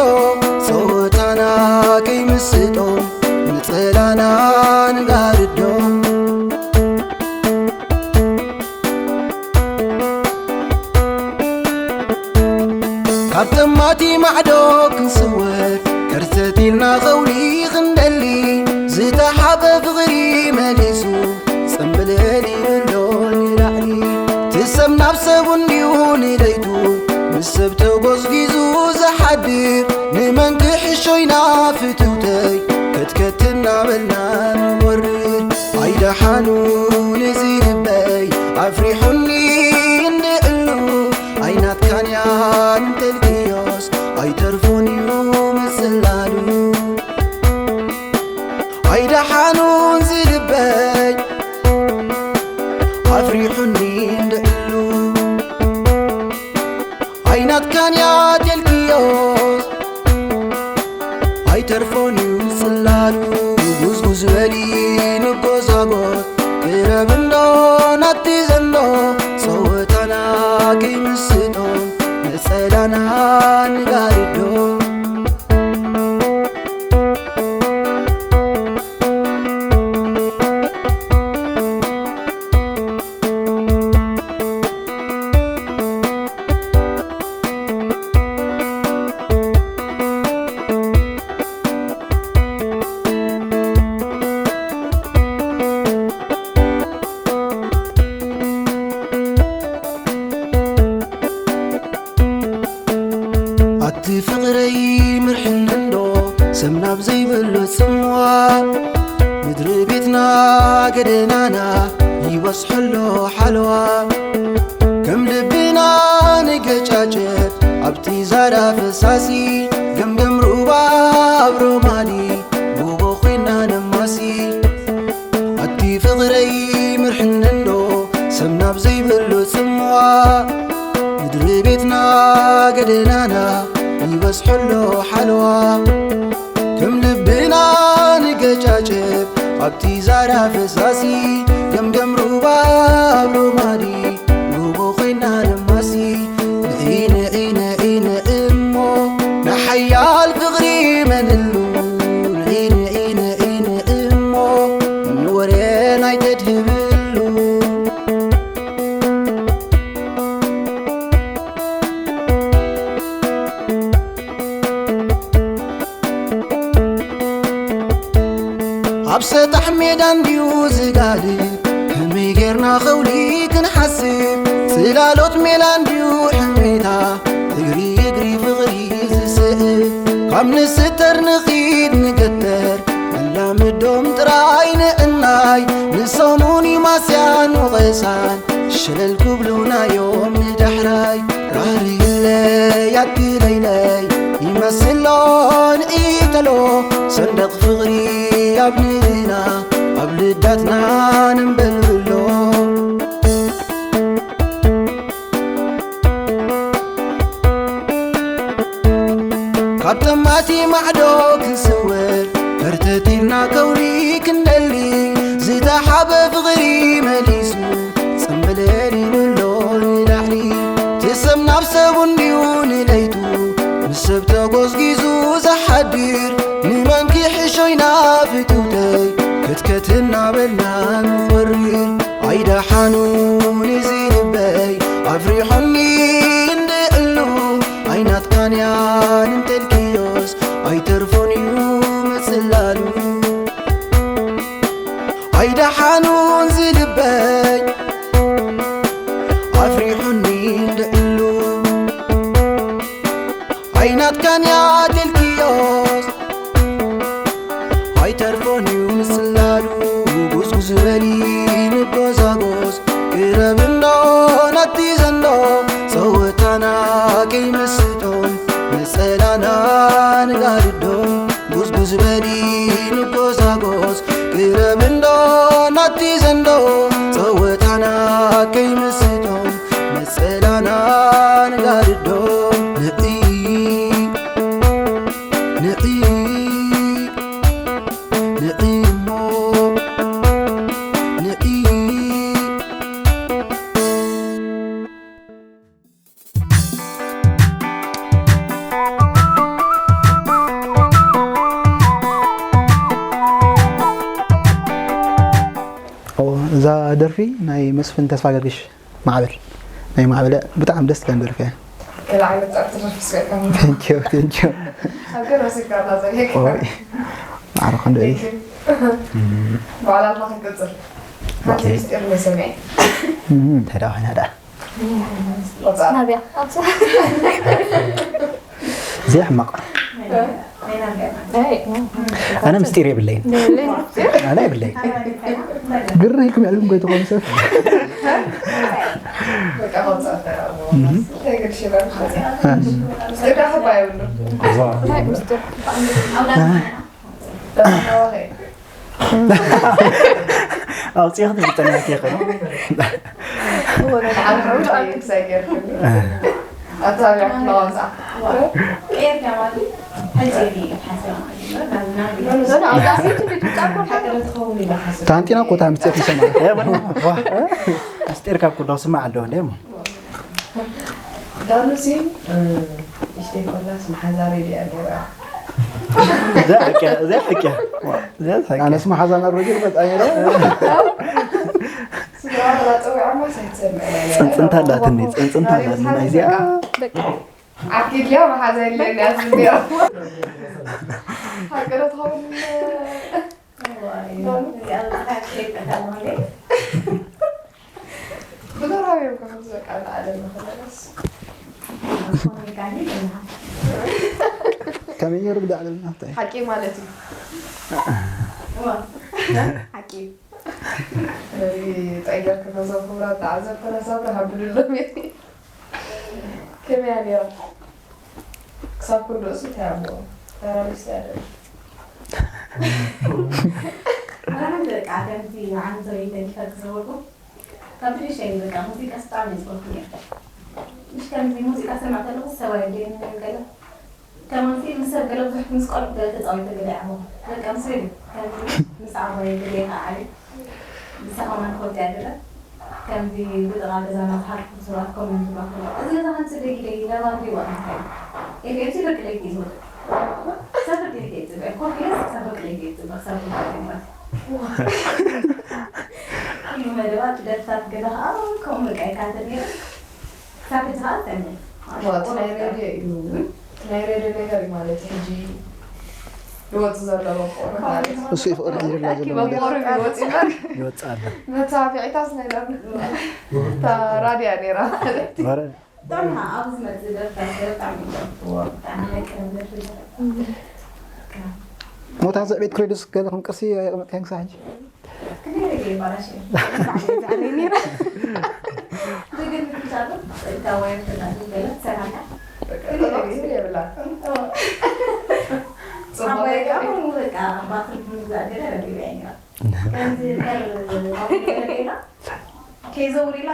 ጸወታና ከይምስጦም ንጸላና ንጋርዶም ካብ ተማቲ ማዕዶ ክንስወር ከርተት ኢልና ኸውሊ ክንደሊ ዝተሓበ ፍቕሪ መሊሱ ጽምብልል ይብሎ ንላዕሊ ትሰብ ናብ ሰቡ እንድዩ ንለይቱ ምስ ሰብ ተጎዝጊዙ ዝሓድር ንመን ክሕሾ ኢና ፍትውተይ ከትከት እናበልና ንወርድ ኣይደሓኑ ንዚ ልበይ ኣፍሪሑኒ እንድእሉ ኣይናትካን እያ እንተልክዮስ ኣይተርፎን እዩ ምጽላሉ ኣይደሓኑን ዝልበይ ኣፍሪሑኒ እንድእሉ ኣይናትካን እያ ተልክዮስ ኣይተርፎን እዩ ጽላሉ ጉዝጉዝ በሊ ንጎዛጎዝ ቅረብ እንዶ ናቲ ዘንዶ ጸወታና ከይምስጦ ነጸላና ንጋርዶ ኣቲ ፍቕረይ ምርሕኒ እንዶ ሰብ ናብ ዘይብሉ ጽምዋ ምድሪ ቤትና ገደናና ይበስሐሎ ሓለዋ ከም ልብና ንገጫጨብ ኣብቲ ዛራ ፈሳሲ ገምገም ሩባ ኣብ ሮማኒ ጎቦ ኮይና ነማሲ ኣቲ ፍቕረይ ምርሕኒ እንዶ ሰብ ናብ ዘይብሉ ጽምዋ ምድሪ ቤትና ገደናና ይበስሐሎ ሓለዋ ከም ልብና ንገጫጨብ ኣብቲ ዛራ ፈሳሲ ገምገም ሩባ ኣብ ሮማዲ ጎቦ ኮይና ነማሲ ንዒ ንዒ ንዒ ንእሞ ንሓያል ፍቕሪ መንሉ ንዒ ንዒ ንዒ ንእሞ ንወሬ ናይተድህብሉ ኣብ ሰጣሕ ሜዳ እንድዩ ዝጋልብ ከመይ ጌርና ኸውሊ ክንሓስብ ጽላሎት ሜላ እንድዩ ሕሜታ እግሪ እግሪ ፍቕሪ ዝስዕብ ካብ ንስተር ንኺድ ንገተር ንላምዶም ጥራይ ንዕናይ ንሶሙን ይማስያን ወቐሳን ሸለል ክብሉናዮም ንዳሕራይ ራህርህለይ ኣትለይለይ ይመስሎ ንኢተሎ ሰንደቕ ፍቕሪ ኣብ ንድና ኣብ ልዳትና ንንበልብሎ ካብ ጠማቲ ማዕዶ ክንስወር ከርተቲልና ከውሊ ክንደሊ ዝተሓበ ፍቕሪ መሊሱ ጽምብለል ኢሉሎ ንላዕሊ ትሰ ኣይተርፎን እዩ ምጽላሉ፣ ጉስጉስ በሊ ንጎዛጎዝ፣ ቅረብ እንዶ ናብቲ ዘንዶ፣ ጸወታና ከይምስጦም፣ መጸላና ንጋድዶ፣ ጉስጉስ በሊ ንጎዛጎዝ፣ ቅረብ እንዶ ናብቲ ዘንዶ፣ ጸወታና ከይምስጦም፣ መጸላና ንጋድዶ፣ ንዒ፣ ንዒ። ንዒ እሞ ንዒ። ኦ፣ እዛ ደርፊ ናይ መስፍን ተስፋ ገርግሽ ማዕበል፣ ናይ ማዕበለ ብጣዕሚ ደስ ትብል ደርፊ እያ። ገለ ዓይነት ጸርፊ ደርፊ ስሚዕካኒ። Thank you, thank you። ኣብ ገለ ወሲድካ ኣላ ዘሪኤካ። ኦይ፣ ማዕረ ክንዶ እዩ። Thank you። ባዕላ ኣላ ክንቅጽል። ሓንቲ ኦኬ። ምስጢር ንሰምዕ። እም፣ እንታይ ደኣ ኮይና ደኣ? ወጻእ። ናብያ፣ ኣብዛ። እዚኣ ሕማቕ። ኣይ፣ ኣነ ምስጢር የብለይን። የብለይን ምስጢር? ኣነ የብለይን። ግር ኢልኩም ያልኩም ጎይትኾኑ ሰብ። በቃ፣ ወጻእ ተራሞ። እም። እንታይ ግድ ሽረም። ምስጢር ዳሕባ የብሉ። እንታይ ምስጢር? ኣውፂእኺ ትዝጠንያት ይኽእል። ኣታቢዕኪ ለዋንፃ። ታንቲና እኮ እታ ምስጢር ትሰምዓ። ምስጢር ካብ ኩዶ ስማዕ ኣለዎ እንዴ እሞ። ዳኑሲ፣ እ፣ እሽተይ ኮላስ መሓዛ ሬድያ ነይራ። እዚኣ ሓቂ እያ፣ እዚኣ ሓቂ እያ። እዚኣ ሓቂ እያ። ኣነስ መሓዛ ናብ ሬድዮ ክመጽኣ ነይረ። ስድራዋ ጸዊዖማ ሳይትሰምዕ እያ ነይራ። ጽንጽንታ ኣላትኒ፣ ጽንጽንታ ኣላትኒ ናይ እዚኣ። በቃ። ዓኪልያ መሓዛ የለን እያ ዝብል ነይራ። ሓቂ ዶ ትኸውን? እዋይ፣ ዳኑ? እዚኣ ብጣዕሚ ከይቀዳማለይ። ብዘራዊ እዮም ከምዚ በቃ ንዓለም ንኽመለስ። ከመይ ገይሩ ብዳዕለልና እንታይ? ሓቂ ማለት እዩ። እዋ። ሓቂ እዩ። እዚ ጠይቀ ክነዞም ክብራ ተዓዘብትና ሳብራ ሃብሉሎም እየ። ከመይ እያ ነይራ? ክሳብ ክንድኡስ እንታይ እሞ ተራሊስ እያ ደላ። ኣነ በቃ ከምቲ ዓመታዊ ተሪፈ ክዘውርኩ ካብ ብንእሽተይ በቃ ሙዚቃ ብጣዕሚ እየ ዝፈቱ ነይረ። ምሽ ከምዚ ሙዚቃ ሰማዕ ከለኹ ሰብ ኣየድልየንን እዩ ገለ። ከማንሲ ምስ ሰብ ገለ ብዙሕ ምስ ቆልዑ ገለ ተጻዊተ ገለ ይዓበኹ። በቃ ምስ ወይ ከምዚ ምስ ዓባየ ገለ ይኸዓ ዓብየ። ንሳ ከማን ትፈልጥ እያ ገለ። ከምዚ ብጥቓ ገዛና ዝሓልፉ ሰባት ኮመንት ይብሉ ኣለዉ። እዚ ገዛ ከምዚ ደጊ ደጊ ለባም ድዩ ዋላ እንታይ እዩ? ኤፍኤምሲ ብርቂ ለይቲ እዩ ዝወጽእ። ክሳብ ብርቂ ለይቲ እየ ዝጽበ። ኮፍ ኢለ ክሳብ ብርቂ ለይቲ እየ ዝጽበ። ክሳብ ብርቂ ለይቲ ማለት እዩ። ኩሉ መደባት ደርፍታት ገዛ ኸኣ ከምኡ በቃ ይካተት ነይሩ። ክሳብ ሕጂ ኸኣ ሰሚዐ። ዋ፣ እቲ ናይ ሬድዮ እዩ። እቲ ናይ ሬድዮ ነገር እዩ ማለት እዩ። ሕጂ ይወጽእ ዘሎ በቆሎ ማለት እዩ። እሱ እዩ ፍቕሪ ሒዝላ ዘሎ ነገር። በቆሎ ይወጽእ እምበር። ይወጽእ ኣሎ። መተባብዒታስ ናይ ዳር-፣ እታ ራድያ ነይራ ማለት እዩ። ኧረ። ጥዕና ኣብ ዝመጽእ ደርፍታት ብጣዕሚ ይፈትዎ። ብጣዕሚ ናይ ቀደም ደርፊ። ሞታ ዘዕቤት ክሬዱስ ገለኹም ቅርሲ ኣየቕመጥካን ክሳብ ሕጂ? ከይዘውር ኢላ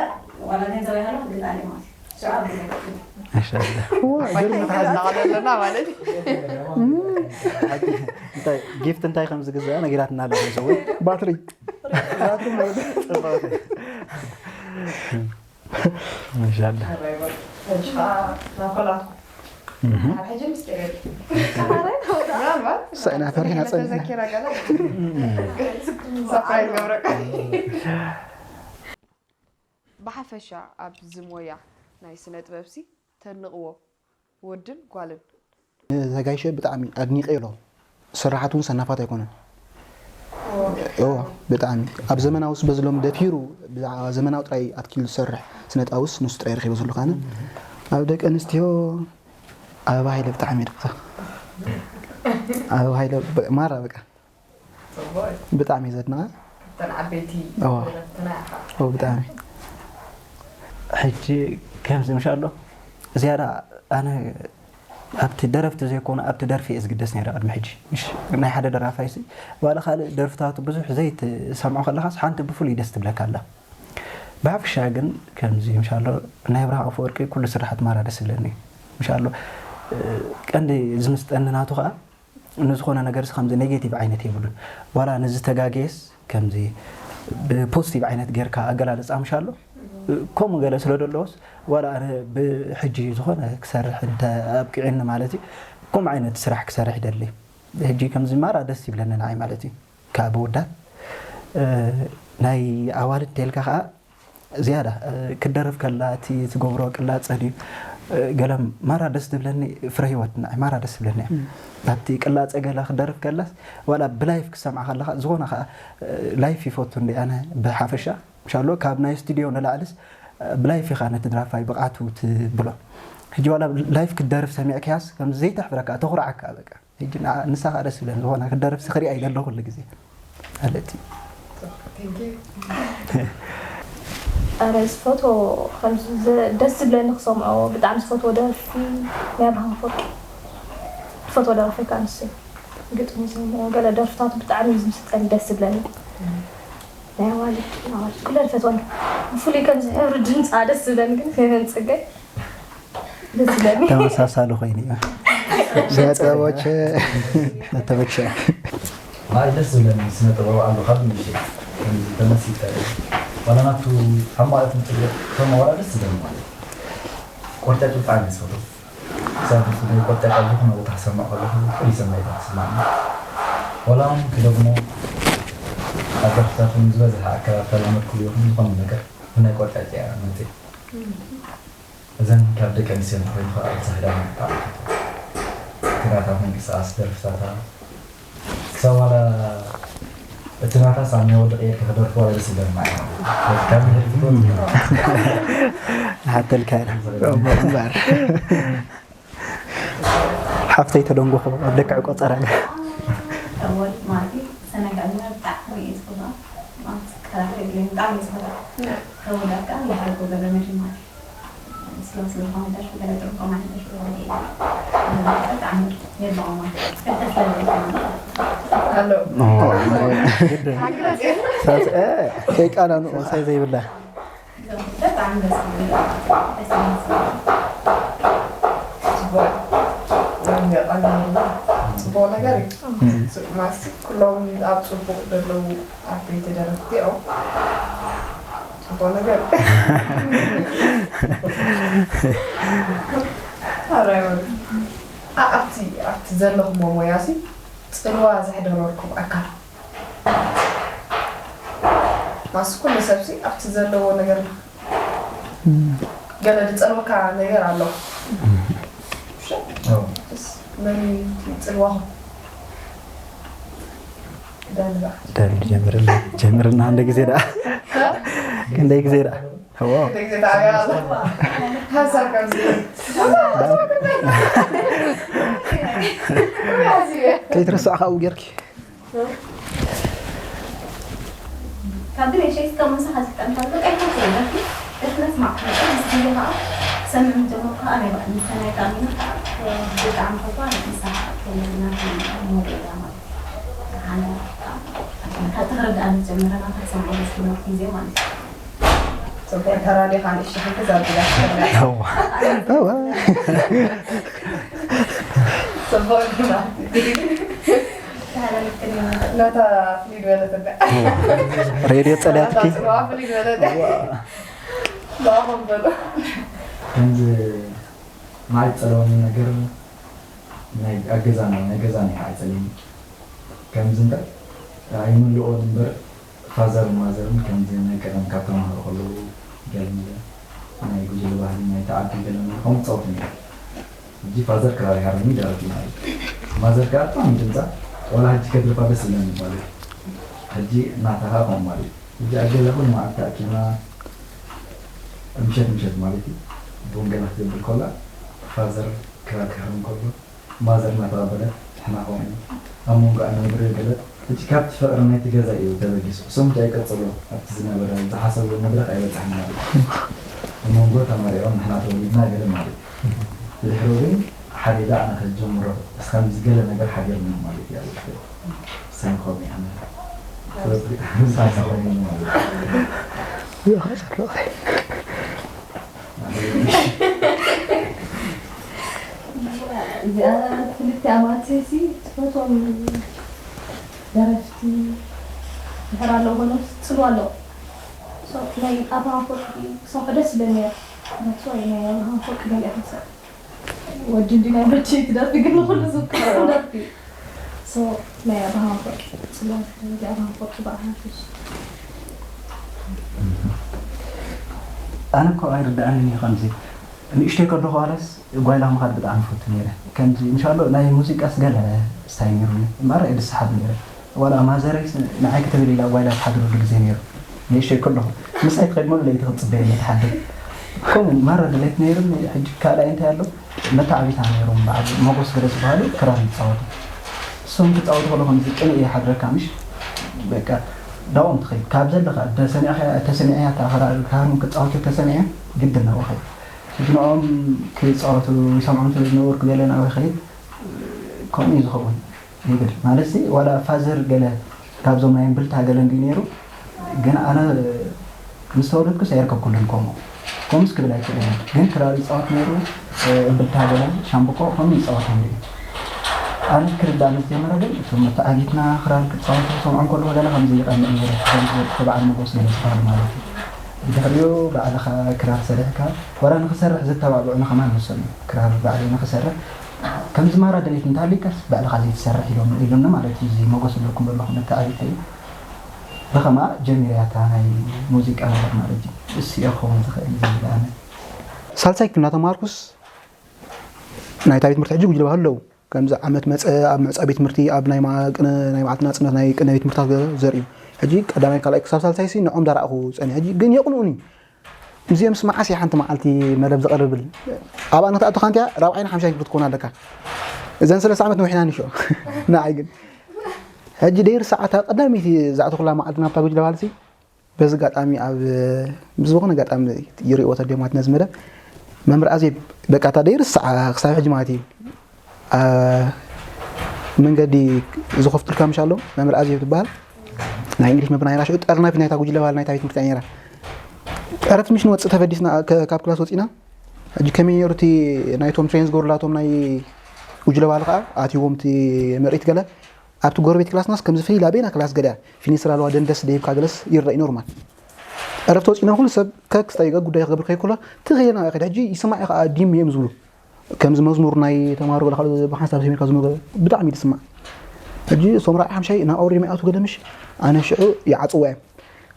ዋላ ገንዘብ ይሃሎ ክግዛእ ማለት እዩ። ሽዑ ኣብ ገዛ ማሻአላህ። ዋይ፣ ገርም። ሓዝና ኣለና ማለት እዩ። እንታይ ጊፍት እንታይ ከም ዝግዛእ ነጊራትና ኣላ፣ ከም ሰው። ባትሪ። ጽቡቕ። ማሻአላህ። ሕጂ ኸኣ ናብ ኮላትኩም። እህ። ኣብ ሕጂ ምስጢር የለን። ምናልባት ሳይና ፈሪሕና ጸኒሕና። ተዘኪራ ገለ። ሳፕራይዝ ገብረካ። ብሓፈሻ ኣብዚ ሞያ ናይ ስነ ጥበብሲ ተድንቕዎ ወድን ጓልን? ንዘጋይሸ ብጣዕሚ ኣድኒቐዮ ኣለኹ። ስራሓቱ እውን ሰናፋት ኣይኮነን። እዎ፣ ብጣዕሚ ኣብ ዘመናዊ ስበ ዝሎም ደፊሩ ብዛዕባ ዘመናዊ ጥራይ ኣትኪሉ ዝሰርሕ ስነ ጥበባውስ ንሱ ጥራይ ረኺበ ዘለኹ ኣነ። ኣብ ደቂ ኣንስትዮ ኣበባ ሃይለ ብጣዕሚ እየ ደፍታ። ኣበባ ሃይለ በ-፣ ማራ በቃ። ብጣዕሚ እዩ ዘድንቐ። እተን ዓበይቲ እዋ። ደረፍትና ኢኻ። ኦ ብጣዕሚ ሕጂ ከምዚ ምሽ ኣሎ ዝያዳ ኣነ ኣብቲ ደረፍቲ ዘይኮነ ኣብቲ ደርፊ እየ ዝግደስ ነይረ ቅድሚ ሕጂ። ምሽ ናይ ሓደ ደራፋይሲ ዋላ ካልእ ደርፍታቱ ብዙሕ ዘይትሰምዖ ከለኻስ ሓንቲ ብፍሉይ ደስ ትብለካ ኣላ። ብሓፈሻ ግን ከምዚ ምሽ ኣሎ ናይ ብርሃ ኣፈወርቂ ኩሉ ስራሓት ማራ ደስ ዝብለኒ እዩ። ምሽ ኣሎ ቀንዲ ዝምስጠኒ ናቱ ከዓ ንዝኾነ ነገር ሲ ከምዚ ኔጌቲቭ ዓይነት የብሉን። ዋላ ንዝተጋገየስ ከምዚ ብፖዚቲቭ ዓይነት ጌርካ ኣገላልፃ ምሽ ኣሎ ከምኡ ገለ ስለ ዘለዎስ ዋላ ኣነ ብሕጂ ዝኾነ ክሰርሕ እንተ ኣብቂዕኒ ማለት እዩ ከምኡ ዓይነት ስራሕ ክሰርሕ ይደሊ። ሕጂ ከምዚ ማራ ደስ ይብለኒ ንዓይ ማለት እዩ ካብ ውዳት ናይ ኣዋልድ ተልካ ከዓ ዝያዳ ክደርፍ ከላ እቲ ትገብሮ ቅላፀ ድዩ ገለ ማራ ደስ ትብለኒ ፍረ ህይወት ንዓይ ማራ ደስ ትብለኒ እያ ኣብቲ ቅላፀ ገላ ክደርፍ ከላስ ዋላ ብላይፍ ክሰምዓ ከለካ ዝኾነ ከዓ ላይፍ ይፈቱ እንዲ ኣነ ብሓፈሻ ምሻሎ ካብ ናይ ስቱዲዮ ንላዕልስ ብላይፍ ኢኻ ነቲ ድራፋይ ብቕዓቱ ትብሎ ሕጂ ዋላ ላይፍ ክትደርፍ ሰሚዕክያስ ከም ዘይተሕፍረካ ተኹርዓካ በቃ ሕጂ ንሳ ከዓ ደስ ይብለን ዝኾነ ክደርፍ ስኽሪ ኣይደሎ ኩሉ ግዜ ማለት እዩ ኣረ ዝፈትዎ ከምዚ ዘ- ደስ ዝብለኒ ክሰምዖ ብጣዕሚ ዝፈትዎ ደርፊ ናይ ኣብርሃም ኣፈወርቂ ዝፈትዎ ደራፋይ ከዓ ንሱ እዩ ግጥሚ ዝሰምዖ ገለ ደርፍታቱ ብጣዕሚ እዩ ዝምስጠኒ ደስ ዝብለኒ ናይ ኣዋልድ ኣዋልድ ኩለን ፈትወን ብፍሉይ ከምዚ ሕብሪ ድምፃ ደስ ዝብለኒ ግን ፌቨን ፅገ ደስ ዝብለኒ ተመሳሳሊ ኮይኑ እዩ ነጥቦች ነጥቦች ማይ ደስ ዝብለኒ ስነ ጥበብ ኣሎ ካብ ንሽ ተመሲጠ ዋላ ናቱ ሓማለት ምፅእ ከም ዋላ ደስ ዝብለኒ ማለት ቆርጫጭ ብጣዕሚ ዝፈቱ ክሳብ ናይ ቆርጫጭ ኣብ ዝኾነ ቦታ ክሰምዕ ከለኹ ፍሉይ ስምዒት ክስማዕኒ ዋላ እውን ክደግሞ ኣብ ደርፍታት እውን ዝበዝሐ ኣከባቢ ተላመድኩሉ ይኹን ዝኾነ ነገር ብናይ ቆርጫጭ እያ መፅእ እዘን ካብ ደቂ ኣንስትዮ እንተኾይኑ ከዓ ኣብዛ ህዳር ምጣዕ እቲ ናታ ምንቅስቃስ ደርፍታታ ክሳብ ዋላ እቲ ናታ ሳብ ናይ ወዲ ቀየር ከደርፎ ዋላ ደስ ይብለኒ ማለት እዩ ካብ ንህል ትፈቱ ሓተልካ እምበር ሓፍተይ ተደንጎኾ ኣብ ልክዕ ቆፀራ እወል ማለት ሰነጋልና ብጣዕሚ እየ ዝፈትዋ ማለት ከራክተር ብጣዕሚ እየ ዝፈትዋ ከወዳት ከዓ ይሓልኮ ገለ መድሪ ማለት ስለ ስለዝኾነ ደርፊ ገለ ጥርቆ ማለት ደርፊ ገለ ብጣዕሚ የድንቆ ማለት ደስ ዝብል ኣሎ ከይቃና ንኡ ሳይ ዘይብላ በጣም ደስ የሚል ደስ የሚል ጽቡቅ ነገር እዩ። ማሲ ኩሎም ኣብ ጽቡቅ ዘለዉ ዓበይቲ ደረፍቲ እዮም። ጽቡቅ ነገር ኣብቲ ኣብቲ ዘለኹሞ ሞያሲ ጽልዋ ዘሕደረልኩም ኣካል ማስ ኩሉ ሰብሲ ኣብቲ ዘለዎ ነገር ገለ ዝፀልወካ ነገር ኣሎ መን ፅልዋኹም ደል ጀምርና ጀምርና እንደ ግዜ ዳ እንደ ግዜ ዳ ከይትረሳዕ ካብኡ ጌርኪ ካብ ግን ሸይስ ካብ ምሳኻ ዝጥቀም ካብ በቃ ይፈቱ ደርፊ ደርፊ ነስማዕ ምስ ግዜ ከዓ ክሰምዕ ምስ ጀመርኩ ከዓ ናይ ባዕሉ ምሰናይ ከዓ ሚና ብጣዕሚ ፈትዋ ንሳ ከዓ ሞዴላ ማለት ሓነ ካብ ተረዳኣ ዝጀመረ ናታ ክሰምዖ ደስ ዝብለኩ ግዜ ማለት እዩ ተራዲኻ ንእሽቶ ሓንቲ ዛብላ ጽቡቅ ነታ ፍልይ ዝበለት ሬድዮ ጸልያትኪ ብኣኹም በሉ ከምዚ ማይ ጸለወኒ ነገር ናይ ኣገዛና ናይ ገዛና ይሓፀኒ ከምዚ እምበር ኣይምልኦን እምበር ፋዘርን ማዘርን ከምዚ ናይ ቀደም ካብ ተምሃሮ ከለዉ ገለመለ ናይ ጉጅለ ባህሊ ናይ ተዓዲ ገለመለ ከምኡ ፃወቱ ነይሩ ሕጂ ፋዘር ክራር ይሃርኒ ደረፍ ማለት ማዘር ከዓ ብጣዕሚ ድምፃ ዋላ ሕጂ ከድርፋ ደስ ይለኒ ማለት ሕጂ እናታ ከዓ ከምኡ ማለት ሕጂ ኣብ ገዛ ኩሉ መዓልቲ ተኣኪብና ምሸት ምሸት ማለት እዩ ቡን ገና ክትብል ከላ ፋዘር ክራር ክሃርም ከሎ ማዘር እናተቐበለት ንሕና ከምኡ ኣብ መንጎ ኣነ ምድሪ ገለ እቲ ካብቲ ፍቕሪ ናይቲ ገዛ እዩ ተበጊሱ። እሶም እንታይ ቀጽሎ ኣብቲ ዝነበረ ዝሓሰብዎ መድረኽ ኣይበጽሕን ማለት እዩ። ኣብ መንጎ ተማሪዖም ንሕና ተወሊድና ገለ ማለት እዩ። ብድሕሪኡ ግን ሓዲጋ ኣነ ከጀምሮ እስካብ ዝገለ ነገር ሓዲርና ማለት እዩ። ኣብ ውሽጢ ሳይኮሚ ኣነ ሳይኮሚ ማለት እዩ። እዚኣ ክልቲኣ ማንሴሲ ትፈትዎም ደረፍቲ ድሕር ኣለዉ ኮይኖም ትፅልዋ ኣለዉ። ናይ ኣብርሃም ኣፈወርቂ ክሰምዖ ደስ ይብለኒ ነይሩ። That's why ናይ ኣብርሃም ኣፈወርቂ ገሊኣ ክንሰብ ወዲ እንዲ ናይ ወዲ ትደርፊ ግን ንኩሉ ዝውክል ደርፊ። So ናይ ኣብርሃም ኣፈወርቂ ፅልዋ ናይ ኣብርሃም ኣፈወርቂ በዓል ሓፊሽ ኣነ እኮ ኣይርድኣንን እዩ ከምዚ ንእሽተይ ከለኹ ዋላስ ጓይላ ምኻድ ብጣዕሚ ፈቱ ነይረ ከምዚ እንሻሎ ናይ ሙዚቃስ ገለ ስታይ ነይሩኒ እምበኣር እየ ዝሰሓብ ነይረ ዋላ ማዘረይስ ንዓይ ክትብል ኢላ ጓይላ ትሓድረሉ ግዜ ነይሩ ንእሽተይ ከለኹ ምሳይ ትኸድ ሙሉ ለይቲ ክትፅበየኒ ትሓድር ከምኡ ማራ ድሌት ነይሩኒ ሕጂ ካልኣይ እንታይ ኣሎ መተዓቢታ ነይሮም በዓል ሞጎስ ገለ ዝበሃሉ ክራር ይፃወቱ እሶም ክፃወቱ ከሎ ከምዚ ቅንኢ ይሓድረካ ምሽ በቃ ዳኦም ትኸይድ ካብ ዘለኻ ተሰሚዕካ ተሰሚዕያ እታ ክራር ክሃርም ክፃወቱ ተሰሚዕያ ግድን ናብኡ ኸይድ ሕጂ ንኦም ክፃወቱ ይሰምዖም ስለ ዝነበርኩ ገለ ናብኡ ኸይድ ከምኡ እዩ ዝኸውን ይብል ማለት ሲ ዋላ ፋዘር ገለ ካብዞም ናይ እምብልታ ገለ እንዲ ነይሩ ግን ኣነ ምስ ተወለድኩስ ኣይርከብኩሉን ከምኡ ከምኡስ ክብል ኣይክእልን እየ ግን ክራር ይፃወት ነይሩ እምብልታ ገለ ሻምብቆ ከምኡ ይፃወት ነይሩ እዩ ኣነ ክርዳእ ምስ ጀመረ ግን እቶም መተዓቢትና ክራር ክፃወቱ ሰምዖም ከለኹ ገለ ከምዚ ይቐንእ ነይረ እቶም ዝበፅሑ በዓል መጎስ ገለ ዝበሃሉ ማለት እዩ ብድሕሪኡ ባዕልኻ ክራር ሰሪሕካ ዋላ ንክሰርሕ ዝተባብዑኒ ከማን ንሶም እዮም ክራር ባዕለይ ንክሰርሕ ከምዚ ማራ ድሌት እንተሃልዩካስ ባዕልኻ ዘይትሰርሕ ኢሎም ኢሉኒ ማለት እዩ እዚ ሞጎስ እብለኩም ዘለኹ መተዓቢተይ እዩ ብኸማ ጀሚረያ እታ ናይ ሙዚቃ ነገር ማለት እዩ እሱ እየ ክኸውን ዝኽእል ዝብል ኣነ ሳልሳይ ክፍሊ እናተማሃርኩስ ናይታ ቤት ትምህርቲ ሕጂ ጉጅለ ባህሊ ኣለዉ ከምዚ ዓመት መፀ ኣብ መዕፃ ቤት ትምህርቲ ኣብ ናይ መዓልቲ ናፅነት ናይ ቅነ ቤት ትምህርታት ዘርእዩ ሕጂ ቀዳማይ ካልኣይ ክሳብ ሳልሳይ ሲ ንዖም ዳረኣኹ ፀኒ ሕጂ ግን የቕንኡኒ እዚኦም ምስ መዓስ እየ ሓንቲ መዓልቲ መደብ ዝቐርብል ኣብኣ ንክትኣቱ ካንቲያ ራብዓይን ሓምሻይን ክፍሊ ትኮን ኣለካ እዘን ሰለስተ ዓመት ነዊሕና ንሾ ንዓይ ግን ሕጂ ደይር ሰዓታ ቀዳመይቲ ዝኣተኩላ መዓልቲ ናብታ ጉጅለ ባልሲ በዚ ኣጋጣሚ ኣብ ብዝኾነ ኣጋጣሚ ይርእዎ ተደማት ነዚ መደብ መምህር ኣዜብ በቃ እታ ደይር ሰዓ ክሳብ ሕጂ ማለት እዩ መንገዲ ዝኸፍቱልካ ምሽ ኣሎ መምህር ኣዜብ ትበሃል ናይ እንግሊሽ መምህር ናይራ ሽዑ ጠርናፊት ናይታ ጉጅለ ባህል ናይታ ቤት ትምህርቲ ነይራ ዕረፍቲ ምሽ ንወፅእ ተፈዲስና ካብ ክላስ ወፂና ሕጂ ከመይ ነይሩ እቲ ናይቶም ትሬን ዝገብሩላቶም ናይ ጉጅለ ባህል ከዓ ኣትዎም እቲ ምርኢት ገለ ኣብቲ ጎረቤት ክላስናስ ከምዚ ፍልይ ኢላ በይና ክላስ ገለ እያ ፊኒስትራ ኣለዋ ደንደስ ደይብካ ገለስ ይረኣይ ኖርማል ዕረፍቲ ወፂና ኩሉ ሰብ ከክስታይ ጉዳይ ክገብር ከይኩሎ ትኽየና ከድ ሕጂ ይስማዕ ከዓ ዲም እዮም ዝብሉ ከምዚ መዝሙር ናይ ተማሃሮ ገለ ካልእ ብሓንሳብ ሰሚርካ ዝመገ ብጣዕሚ እዩ ዝስማዕ ሕጂ እሶም ራብዓይ ሓምሻይ ናብ ኣውሪ መኣቱ ገለ ምሽ ኣነ ሽዑ ይዓፅዋ እዮም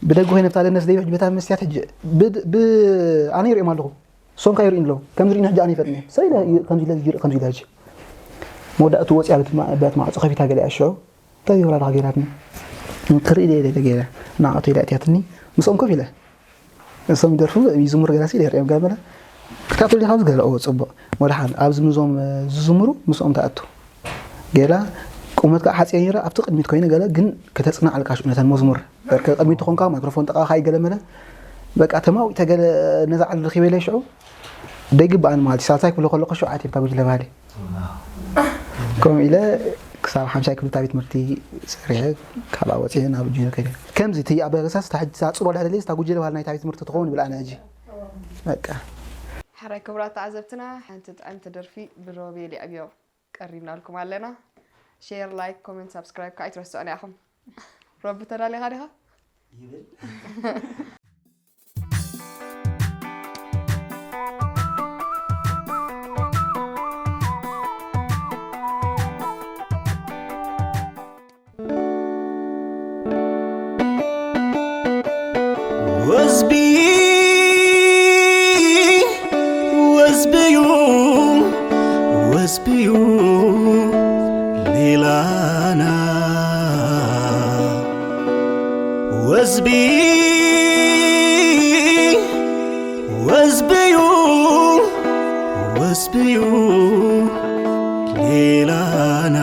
ብደገ ኮይነ ብታ ደነስ ደይ ሕጂ በታ መስትያት ሕጂ ኣነ ይሪኦም ኣለኹ እሶም ከ ይሪእን ኣለዉ ከምዚ ሪእኒ ሕጂ ኣነ ይፈጥኒ ሰብ ኢለ ከምዚ ኢለ ዝጅርእ ከምዚ ኢለ ሕጂ መወዳእቱ ወፂኣ በት ማዕፆ ከፊታ ገለ ሽዑ እንታይ ይብላ ኣለኻ ገይራትኒ ክርኢ ኢለ ገይረ ንዓቱ ኢለ ኣእትያትኒ ምስኦም ኮፍ ኢለ እሶም ይደርፉ ይዝምሩ ገለ ሲል የርእዮም ገለ ክትኣትሉ ዲኻ ዝገለ ኦ ፅቡቕ ወድሓን ኣብዚ ምዞም ዝዝምሩ ምስኦም ተኣቱ ገላ ቁመት ከዓ ሓፂያ ነይረ ኣብቲ ቅድሚት ኮይነ ገለ ግን ከተፅናዕልካ ሽኡ ነተን መዝሙር በርከ ቅድሚት ተኾንካ ማይክሮፎን ጠቃ ካይ ገለ መለ በቃ ተማዊተ ገለ ነዛ ዓዲ ረኪበ ኢለ ሽዑ ደይግባኣን ማለት እዩ ሳልሳይ ክብሎ ከለኩ ሽዑ ዓትብካ ጉጅለ ባህሊ ከምኡ ኢለ ክሳብ ሓምሻይ ክፍሊ ቤት ትምህርቲ ሰሪሐ ካብኣ ወፂአ ናብ ጁኒር ከይደ ከምዚ እቲ ኣበገሳስ ታሕጂ ሳፅሮ ዳደለይ ስታ ጉጅለ ባህል ናይታ ቤት ትምህርቲ ትኸውን ይብል ኣነ ሕጂ በቃ ሕራይ ክቡራት ተዓዘብትና ሓንቲ ጥዕምቲ ደርፊ ብሮቤል የዕብዮ ቀሪብናልኩም ኣለና ሼር ላይክ ኮመንት ሳብስክራይብ ከዓ ኣይትረስዑና ኢኹም ሮቢ ተዳሊኻ ዲኻ ይብል ወዝቢ ወዝብዩ ወዝብዩ ሌላና ወዝቢ ወዝብዩ ወዝብዩ ሌላና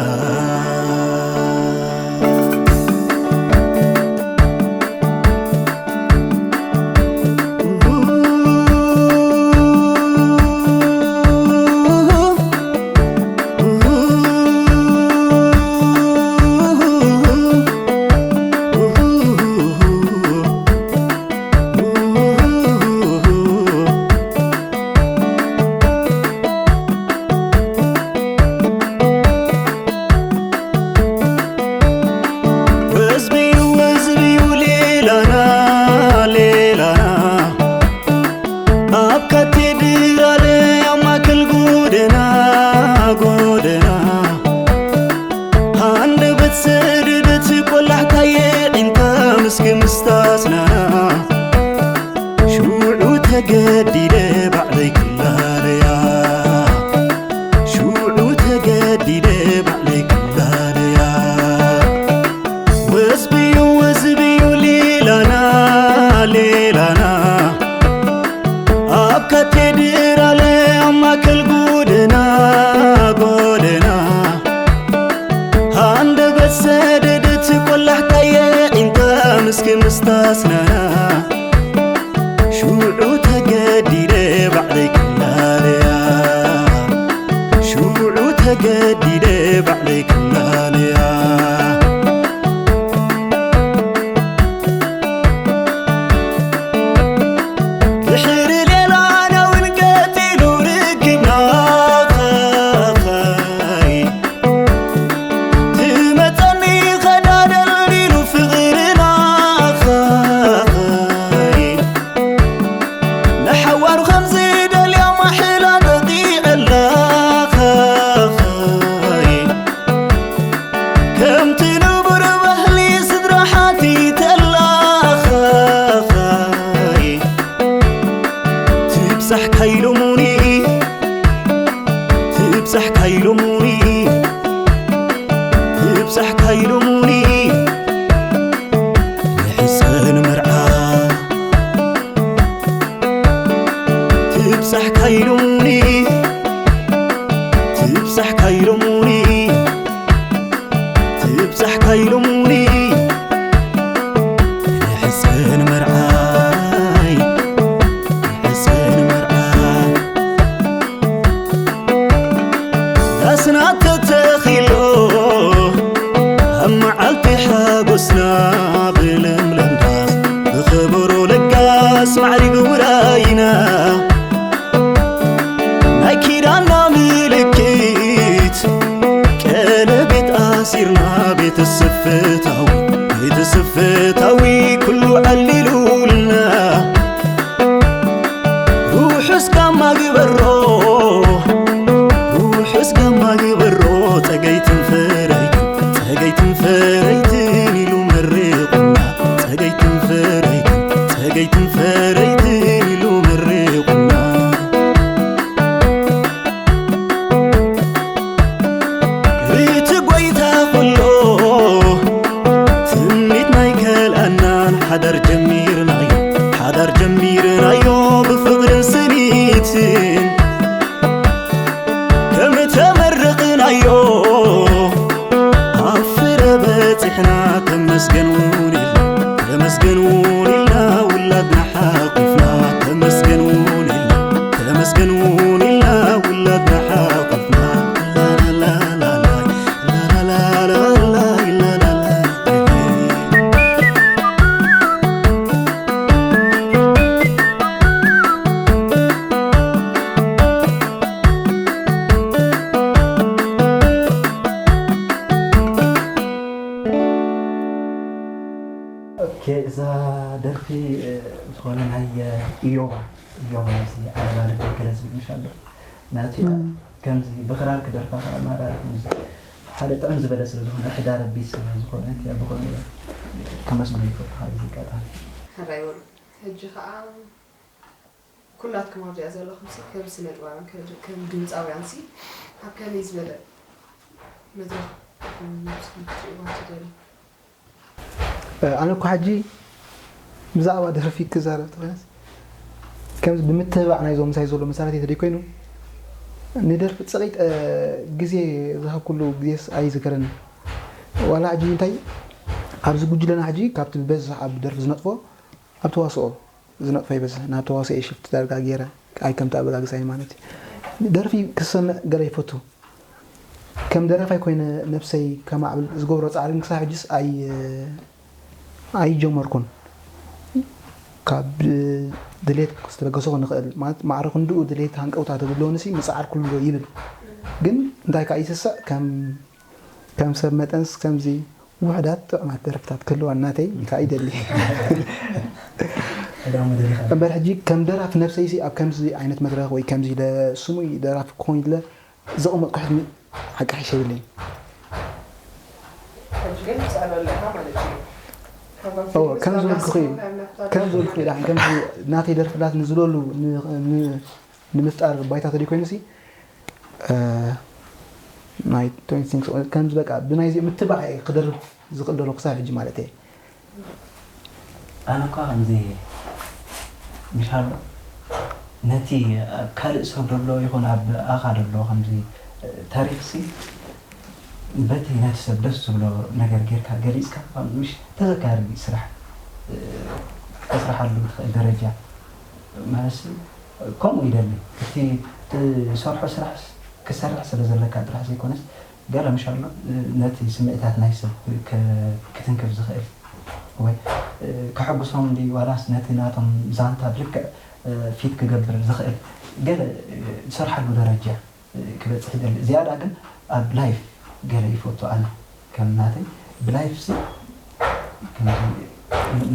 ክምስታስና ሽውዑ ተገዲደ ባዕለይ ክላለያ ሽውዑ ተገዲደ ባዕለይ ክላለያ ድሕሪ ሌላ ነውን ቀጢሉ ርክብና ኸኸይ ትመጸኒ ኸዳደል ኢሉ ፍቕርና ኸኸይ ንሓዋሩ ከም ዝደልያ ማሕላ በቂዐላ ኸኸይ ከምቲ ንቡር ባህሊ ስድራ ሓቲተላ ኸኸይ ትብጻሕ ካይሎሙኒ ትብጻሕ ካይሎሙኒ ትብጻሕ ካይሎሙኒ ንሕሰን መርዓ ትብጻሕ ካይሎሙኒ ትብጻሕ ካይሎሙኒ ትብጻሕ ካይሎሙኒ ንሕሰን መርዓይ ንሕሰን መርዓይ ዳስና ተተኺሎ ኣብ መዓልቲ ሓጎስና ብለምለም ዳስ ብኸበሮ ለጋስ ማዕሪግ ውራይና ናይ ኪዳና ምልክት ቀለቤት ኣሲርና ቤተሰብ ፍታዊ ቤተሰብ ፍታዊ ኩሉ ዓሊሉልና ሩሑስ ጋማ ግበሮ ሩሑስ ጋማ ግበሮ ጸገይትን ፈረይትን ጸገይትን ፈረይትን ኢሉ መሪቑና ጸገይትን ፈረይትን ጸገይትን ፈረይትን ኢሉ መሪቑና እቲ ጎይታ ኩሎ ትምኒትና ኣይከልኣናን ሓዳር ጀሚርናዮ ሓዳር ጀሚርናዮ ብፍቕርን ስኒትን ከም ተመረቕናዮ ኣብ ፍረ በጺሕና ተመስገን እውን ኢልና ተመስገን እውን ኢልና ውላድና ሓቑፍና ተመስገን እውን ኢልና ተመስገን እውን ኢልና ውላድና ሓቑፍና ላላላላላይ ላላላላላይ ላላላላላይ ኦኬ፣ እዛ ደርፊ፣ እ፣ ዝኾነ ናይ፣ እ፣ ኢዮባ፣ ኢዮባ እዚ ዓለባ ደርፊ ገለ ዝብል ምሽ ኣሎ። ናቱ እያ። እም። ከምዚ ብኽራር ክደርፋ ከኣ ማራ ከምዚ ሓደ ጥዕም ዝበለ ስለ ዝኾነ፣ ሕዳር ኣቢት ስለ ዝኾነ፣ እቲኣ ብኾነ እያ። ከመስግኖ ይፈቱ፣ ኣብዚ ኣጋጣሚ። ሕራይ በሉ። ሕጂ ከኣ ኩላትኩም ኣብዚኣ ዘለኹምሲ ከም ስነ ጥበባውያን፣ ከም፣ ከም ድምጻውያንሲ ኣብ ከመይ ዝበለ መድረኽ ኢኹም ነብስኹም ክትርእይዋ ትደልዩ? ኣነ እኮ ሕጂ ብዛዕባ ደርፊ ክዛረብ ተኾይነስ፣ ከምዚ ብምትብባዕ ናይዞም ምሳይ ዘሎ መሳርሕተይ ተደይ ኮይኑ፣ ንደርፊ ጸቒጥ፣ እ፣ ግዜ ዝሃብኩሉ ግዜስ ኣይዝከረንን። ዋላ ሕጂ እንታይ ኣብዚ ጉጅለና ሕጂ ካብቲ ብበዝሕ ኣብ ደርፊ ዝነጥፎ ኣብ ተዋስኦ ዝነጥፎ ይበዝሕ። ናብ ተዋስኦ እየ ሽፍት ዳርጋ ገይረ፣ ኣይ ከምቲ ኣበጋግሳይ ማለት እዩ። ደርፊ ክሰምዕ ገለ ይፈቱ። ከም ደራፋይ ኮይነ ነብሰይ ከማዕብል ዝገብሮ ጻዕሪ ክሳብ ሕጅስ ኣይ-፣ ኣይጀመርኩን። ካብ ድሌት ክስተበገሶ ንኽእል፣ ማለት ማዕረ ክንድኡ ድሌት ሃንቀውታ ተዝህልወንሲ ምጽዓርኩሉ ዶ ይብል። ግን እንታይ ከኣ ይስስዕ፣ ከም፣ ከም ሰብ መጠንስ ከምዚ ውሑዳት ጥዑማት ደርፍታት ክህልዋ እናተይ እንታይ ይደሊ። ቀዳማይ ደሊኻ። እምበር ሕጂ ከም ደራፊ ነብሰይሲ ኣብ ከምዚ ዓይነት መድረኽ ወይ ከምዚ ኢለ ስሙይ ደራፊ ክኾን ኢለ ዘቐመጥኩ ሕልሚ ሓቂ ሓይሽ የብለይን። ሕጂ ግን ትስዕሮ ኣለኻ ማለት እዩ። ካብዛ እወ፣ ፊልም ከም ዝበልኩኺ፣ ዝሰማዕካ እዩ። ስምዒት ናይ ምናፍጣር ከም ዝበልኩኺ ደኣ፣ ከምዚ ናተይ ደርፍታት ንዝለሉ ን-፣ ን-፣ ንምፍጣር ባይታ ተደይ ኮይኑሲ፣ እ፣ ናይ ትወንቲ ሲክስ ከምዚ በቃ ብናይዚ ምትባዕ እየ ክደርፍ ዝኽእል ዘለኹ ክሳብ ሕጂ ማለት እየ። ኣነ እኳ ከምዚ ምሻሎ ነቲ ኣብ ካልእ ሰብ ደሎ ይኹን ኣብ ኣኻ ደሎ ከምዚ ታሪኽሲ በቲ ነቲ ሰብ ደስ ዝብሎ ነገር ጌርካ ገሊጽካ ምሽ ተዘካሪ ስራሕ ከስርሓሉ ትኽእል ደረጃ ማለት ከምኡ ይደሊ። እቲ ትሰርሖ ስራሕ ክሰርሕ ስለ ዘለካ ጥራሕ ዘይኮነስ፣ ገለ ምሻሎ ነቲ ስምዒታት ናይ ሰብ ክትንክፍ ዝኽእል ወይ ከሐጉሶም ድዩ ዋላስ ነቲ ናቶም ዛንታ ብልክዕ ፊት ክገብር ዝኽእል ገለ ዝሰርሓሉ ደረጃ ክበፅሕ ይደሊ። ዝያዳ ግን ኣብ ላይፍ ገለ ይፈቱ ኣነ ከም ናተይ ብላይፍ ሲ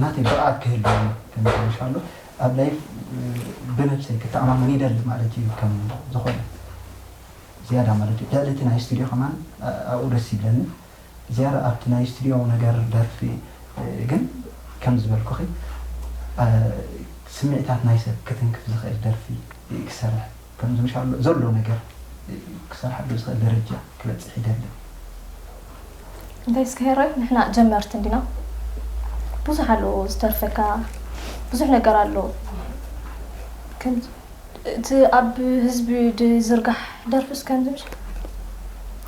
ናተይ ብቕዓት ክህልወኒ ከምሻሎ ኣብ ላይፍ ብነብሰይ ክተኣማመን ይደሊ ማለት እዩ። ከም ዝኾነ ዝያዳ ማለት እዩ። ልዕሊ እቲ ናይ ስቱዲዮ ከማን ኣብኡ ደስ ይብለኒ። ዝያዳ ኣብቲ ናይ ስቱዲዮ ነገር ደርፊ ግን ከም ዝበልኩኺ ስምዒታት ናይ ሰብ ክትንክፍ ዝኽእል ደርፊ ክሰርሕ ከምዚ ምሻሎ ዘሎ ነገር ክሰርሓሉ ዝኽእል ደረጃ ክበፅሕ ይደሊ። እንታይ እስከ ሄሮይ ንሕና ጀመርቲ እንዲና። ብዙሕ ኣሎ ዝተርፈካ፣ ብዙሕ ነገር ኣሎ። ከም እቲ ኣብ ህዝቢ ዝዝርጋሕ ደርፍስ ከምዚ ምሽ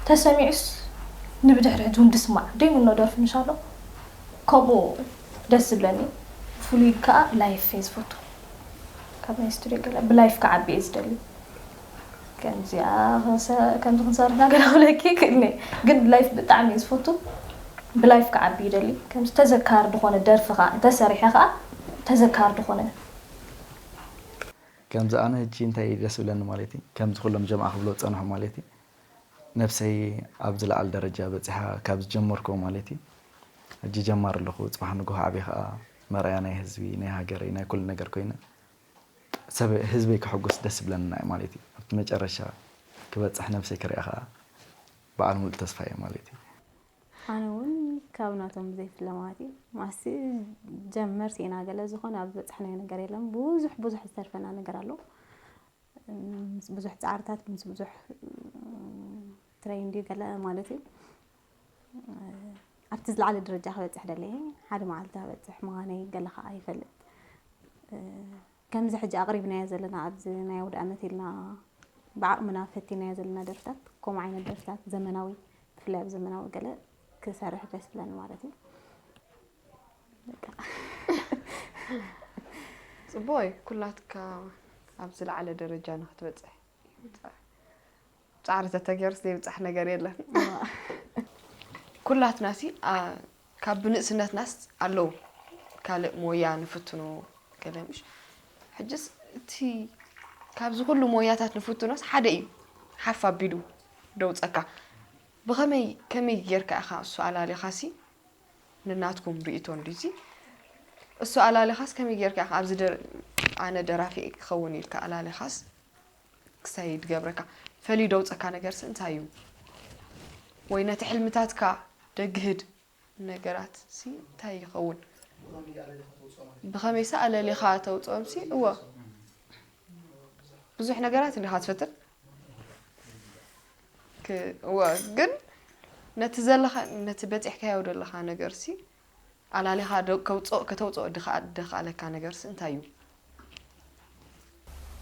ተሰሚዑስ ንብድሕሪ ሕጂ እውን ድስማዕ ደይምኖ ደርፊ ምሻሎ ከምኡ ደስ ዝብለኒ። ፍሉይ ከዓ ላይፍ እየ ዝፈቱ። ካብ ናይ ስቱዲዮ ገለ ብላይፍ ክዓቢ እየ ዝደሊ። ከምዚኣ ክንሰ- ከምዚ ክንሰርሕ ናገዳ ክብለኪ ይክእልኒ፣ ግን ላይፍ ብጣዕሚ እየ ዝፈቱ። ብላይፍ ክዓቢ ይደሊ። ከምዚ ተዘካሪ ዝኾነ ደርፊ ከዓ እንተሰሪሐ ከዓ ተዘካሪ ዝኾነ ከምዚ ኣነ ሕጂ እንታይ ደስ ብለኒ ማለት እዩ፣ ከምዚ ኩሎም ጀምዓ ክብሎ ዝፀንሑ ማለት እዩ፣ ነብሰይ ኣብ ዝለዓለ ደረጃ በፂሓ ካብ ዝጀመርኩ ማለት እዩ። ሕጂ ጀማሪ ኣለኹ፣ ፅባሕ ንግሆ ዓብየ ከዓ መርኣያ ናይ ህዝቢ፣ ናይ ሃገረይ፣ ናይ ኩሉ ነገር ኮይነ ሰብ ህዝበይ ከሐጉስ ደስ ይብለኒ ማለት እዩ። ኣብቲ መጨረሻ ክበፅሕ ነብሰይ ክሪኣ ከዓ በዓል ሙሉእ ተስፋ እየ ማለት እዩ። ኣነ እውን ካብ ናቶም ብዘይፍለ ማለት እዩ። ማሲ ጀመርቲ ኢና ገለ ዝኾነ ኣብ ዝበፅሕናዮ ነገር የለን። ብዙሕ ብዙሕ ዝተርፈና ነገር ኣሎ። ምስ ብዙሕ ፃዕርታት ምስ ብዙሕ ትሬን ድዩ ገለ ማለት እዩ። ኣብቲ ዝለዓለ ደረጃ ክበፅሕ ደለየ ሓደ መዓልቲ ክበፅሕ ምዃነይ ገለ ከዓ ይፈልጥ። ከምዚ ሕጂ ኣቕሪብናዮ ዘለና ኣብዚ ናይ ኣውደ ኣመት ኢልና ብዓቕምና ፈቲናዮ ዘለና ደርፍታት ከምኡ ዓይነት ደርፍታት ዘመናዊ ብፍላይ ኣብ ዘመናዊ ገለ ክሰርሕ ደስ ይብለኒ ማለት እዩ። በቃ ፅቡቅ እዩ ኩላትካ ኣብ ዝለዓለ ደረጃ ንክትበፅሕ ፃዕሪ ተተገይሩስ ዘይብፃሕ ነገር የለን። ኩላትና ሲ ካብ ብንእስነትናስ ኣለዉ ካልእ ሞያ ንፍትኖ ገለ ምሽ ሕጅስ እቲ ካብዚ ኩሉ ሞያታት ንፍትኖስ ሓደ እዩ ሓፍ ኣቢሉ ደውፀካ። ብኸመይ ከመይ ጌርካ ኢኻ እሱ ኣላሊኻሲ ንናትኩም ርእቶ እንዲዚ እሱ ኣላሊኻስ ከመይ ጌርካ ኢኻ ኣብዚ ኣነ ደራፊ ክኸውን ኢልካ ኣላሊኻስ ክሳይ ድገብረካ ፈልዩ ደውፀካ ነገርሲ እንታይ እዩ? ወይ ነቲ ሕልምታትካ ደግህድ ነገራት ሲ እንታይ ይኸውን? ብኸመይሳ ኣለሊኻ ተውፅኦም ሲ እወ ብዙሕ ነገራት እንዲኻ ትፈትን እወ ግን ነቲ ዘለኻ ነቲ በፂሕካዮ ዘለኻ ነገር ሲ ኣላሊኻ ከተውፅኦ ደኻለካ ነገር ሲ እንታይ እዩ?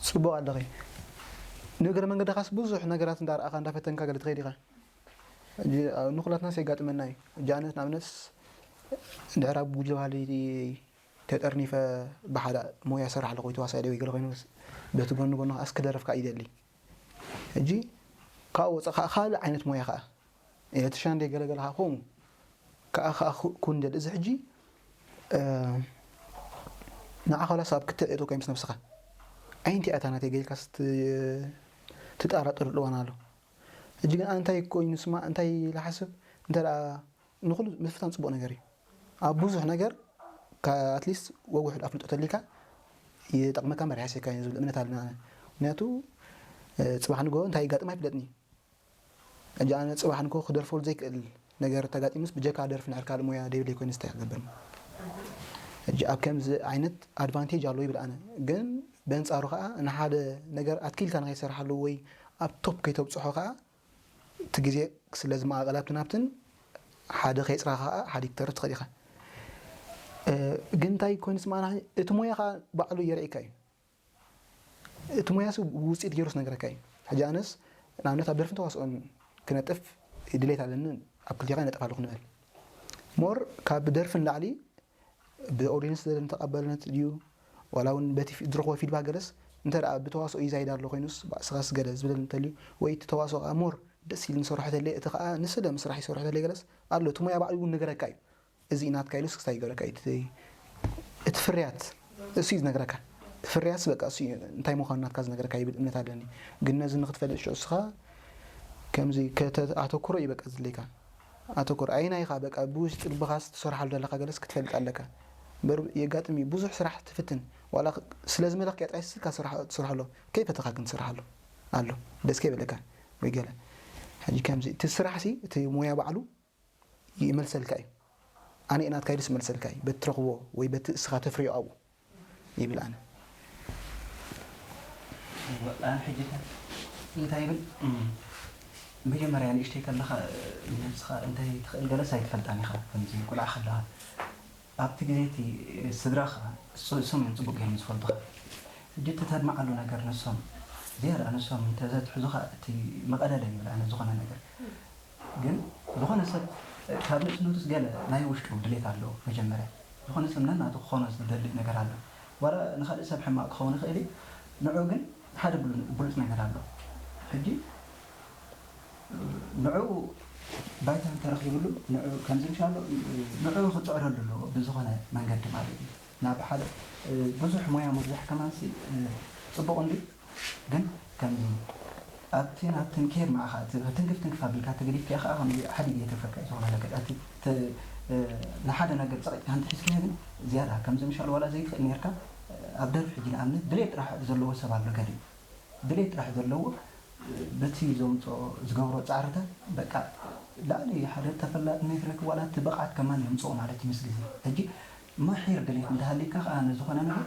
ፅቡቕ ኣለኺ። ንእግረ መንገድኻስ ብዙሕ ነገራት እንዳረኣኻ እንዳፈተንካ ገለ ትኸይድ ኢኻ። ሕጂ ንኹላትናስ የጋጥመና እዩ። ሕጂ ኣነስ ንኣብነትስ ድሕር ኣብ ጉጅለ ባህሊ ተጠርኒፈ ብሓደ ሞያ ይሰርሕ ኣለኹ፣ ተዋሳኢ ዶ ገለ ኮይኑ በቲ ጎኒ ጎኒ ከኣ እስኪ ደርፍ ከኣ ይደሊ። ሕጂ ካብኡ ወፃእ ከኣ ካልእ ዓይነት ሞያ ከኣ ኤሌክትሪሻን ዶ ገለ ገለ ከኣ ከምኡ ከኣ ከኣ ኩን ደሊ። እዚ ሕጂ ንዓኻ ዋላስ ኣብ ክትዕ እቶ ምስ ነብስኻ ኣይንቲ ኣታ ናተይ ገይልካስ ትጠራጠረሉ እዋን ኣሎ። ሕጂ ግን ኣንታይ ኮይኑ ስማ እንታይ ልሓስብ እንተ ደኣ ንኹሉ ምፍታን ጽቡቕ ነገር እዩ። ኣብ ብዙሕ ነገር ኣትሊስት ወውሕድ ኣፍልጦ ተሊካ ይጠቕመካ እምበር ይሓስየካ እዩ ዝብል እምነት ኣለኒ ኣነ። ምክንያቱ ጽባሕ ንግሆ እንታይ ይጋጥም ኣይፍለጥን እዩ። ሕጂ ኣነ ጽባሕ ንግሆ ክደርፈሉ ዘይክእል ነገር ተጋጢሙስ ብጀካ ደርፊ ንድሕር ካልእ ሞያ ደይብለይ ኮይነስ እንታይ ክገብር እሞ። ሕጂ ኣብ ከምዚ ዓይነት ኣድቫንቴጅ ኣለዎ ይብል ኣነ። ግን በንጻሩ ከኣ ንሓደ ነገር ኣትኪልካ ንኸይትሰርሓሉ ወይ ኣብ ቶፕ ከይተብጽሖ ከኣ እቲ ግዜ ስለ ዝመቓቐል ኣብትን ኣብትን ሓደ ከይፅራኻ ከዓ ሓደ ክትተርፍ ትኽእል ኢኻ። ግን እንታይ ኮይኑ ስማና እቲ ሞያ ከዓ ባዕሉ የርኢካ እዩ። እቲ ሞያ ሲ ውፅኢት ገይሩስ ነገረካ እዩ። ሕጂ ኣነስ ንኣብነት ኣብ ደርፍን ተዋስኦን ክነጥፍ ድሌት ኣለኒ ኣብ ክልቲኻ ይነጥፍ ኣለኹ ንበል። ሞር ካብ ደርፊ ንላዕሊ ብኦዲየንስ ዘለን ተቐባልነት ድዩ ዋላ እውን በቲ ፊ- ዝረኽቦ ፊድባክ ገለስ እንተ ደኣ ብተዋስኦ ይዛይድ ኣሎ ኮይኑስ ባእስኻስ ገለ ዝብለል እንተልዩ ወይ እቲ ተዋስኦ ከዓ ሞር ደስ ኢሉ ንሰርሖ ተለየ እቲ ከዓ ንስለ ምስራሕ ይሰርሖ ተለየ ገለስ ኣሎ እቲ ሞያ ባዕሉ እውን ነገረካ እዩ። እዚ ናትካ ኢሉስ ክስታይ ይገብረካ እዩ እቲ እቲ ፍርያት እሱ እዩ ዝነግረካ። እቲ ፍርያትስ በቃ እሱ እዩ እንታይ ምዃኑ ናትካ ዝነግረካ ይብል እምነት ኣለኒ። ግን ነዚ ንክትፈልጥ ሽዑ እስኻ ከምዚ ከተተኣተኩሮ እዩ በቃ ዝድለይካ። ኣተኩር ኣይናይኻ በቃ ብውሽጢ ልብኻስ ትሰርሓሉ ዘለካ ገለስ ክትፈልጥ ኣለካ። እምበር የጋጥም እዩ ብዙሕ ስራሕ ትፍትን ዋላ ስለ ዝመለኽካ ጥራይ ስልካ ትሰርሓ- ትሰርሓሉ ከይፈተኻ ግን ትሰርሓሉ ኣሎ ደስ ከይበለካ ወይ ገለ ሕጂ ከምዚ እቲ ስራሕ ሲ እቲ ሞያ ባዕሉ ይመልሰልካ እዩ። ኣነ ናትካ ኢሉስ ይመልሰልካ እዩ በቲ ትረኽቦ ወይ በቲ እስኻ ተፍርዮ ኣብኡ ይብል ኣነ። ኣነ ሕጂ እንታይ ይብል መጀመርያ ንእሽተይ ከለኻ ነብስኻ እንታይ ትኽእል ገለስ ኣይትፈልጣን ኢኻ ከምዚ ቁልዓ ከለኻ ኣብቲ ግዜ እቲ ስድራኻ እሶም እዮም ፅቡቅ ገይሮም ዝፈልጡኻ ሕጂ እቲ ተድምዓሉ ነገር ንሶም ዝያዳ ንሶም እንተዘትሕዙኻ እቲ መቐለለ ይብል ኣነ ዝኾነ ነገር ግን ዝኾነ ሰብ ካብ ንእስነቱስ ገለ ናይ ውሽጡ ድሌት ኣለዎ መጀመርያ ዝኾነ ሰብ ነናቱ ክኾኖ ዝደሊ ነገር ኣሎ ዋላ ንኻልእ ሰብ ሕማቕ ክኸውን ይኽእል እዩ ንዑ ግን ሓደ ብሉፅ ነገር ኣሎ ሕጂ ንዑ ባይታ እንተረኺብሉ ንዑ ከምዚ ምሻሎ ንዑ ክፅዕረሉ ኣለዎ ብዝኾነ መንገዲ ማለት እዩ ናብ ሓደ ብዙሕ ሞያ ምብዛሕ ከማንሲ ፅቡቕ እንዲ ግን ከምዚ ኣብቲ ናብትን ኬር ማዕኻ ትንክፍ ትንክፍ ኣቢልካ ተገዲፍካ ኢኻ ከም ሓደ ጌትርፈካ ዝኾነ ነገር እቲ ንሓደ ነገር ፀቂጥካ እንተሒዝክዮ ግን ዝያዳ ከምዚ ምሻል ዋላ ዘይትኽእል ነርካ ኣብ ደርፊ ሕጂ ንኣብነት ድሌት ጥራሕ ዘለዎ ሰብ ኣሎ ገለ ድሌት ጥራሕ ዘለዎ በቲ ዘምፅኦ ዝገብሮ ፃዕርታት በቃ ላዕሊ ሓደ ተፈላጥነት ረክብ ዋላ እቲ ብቕዓት ከማን የምፅኦ ማለት እዩ ምስ ግዜ ሕጂ ማሒር ድሌት እንተሃልይካ ከዓ ንዝኾነ ነገር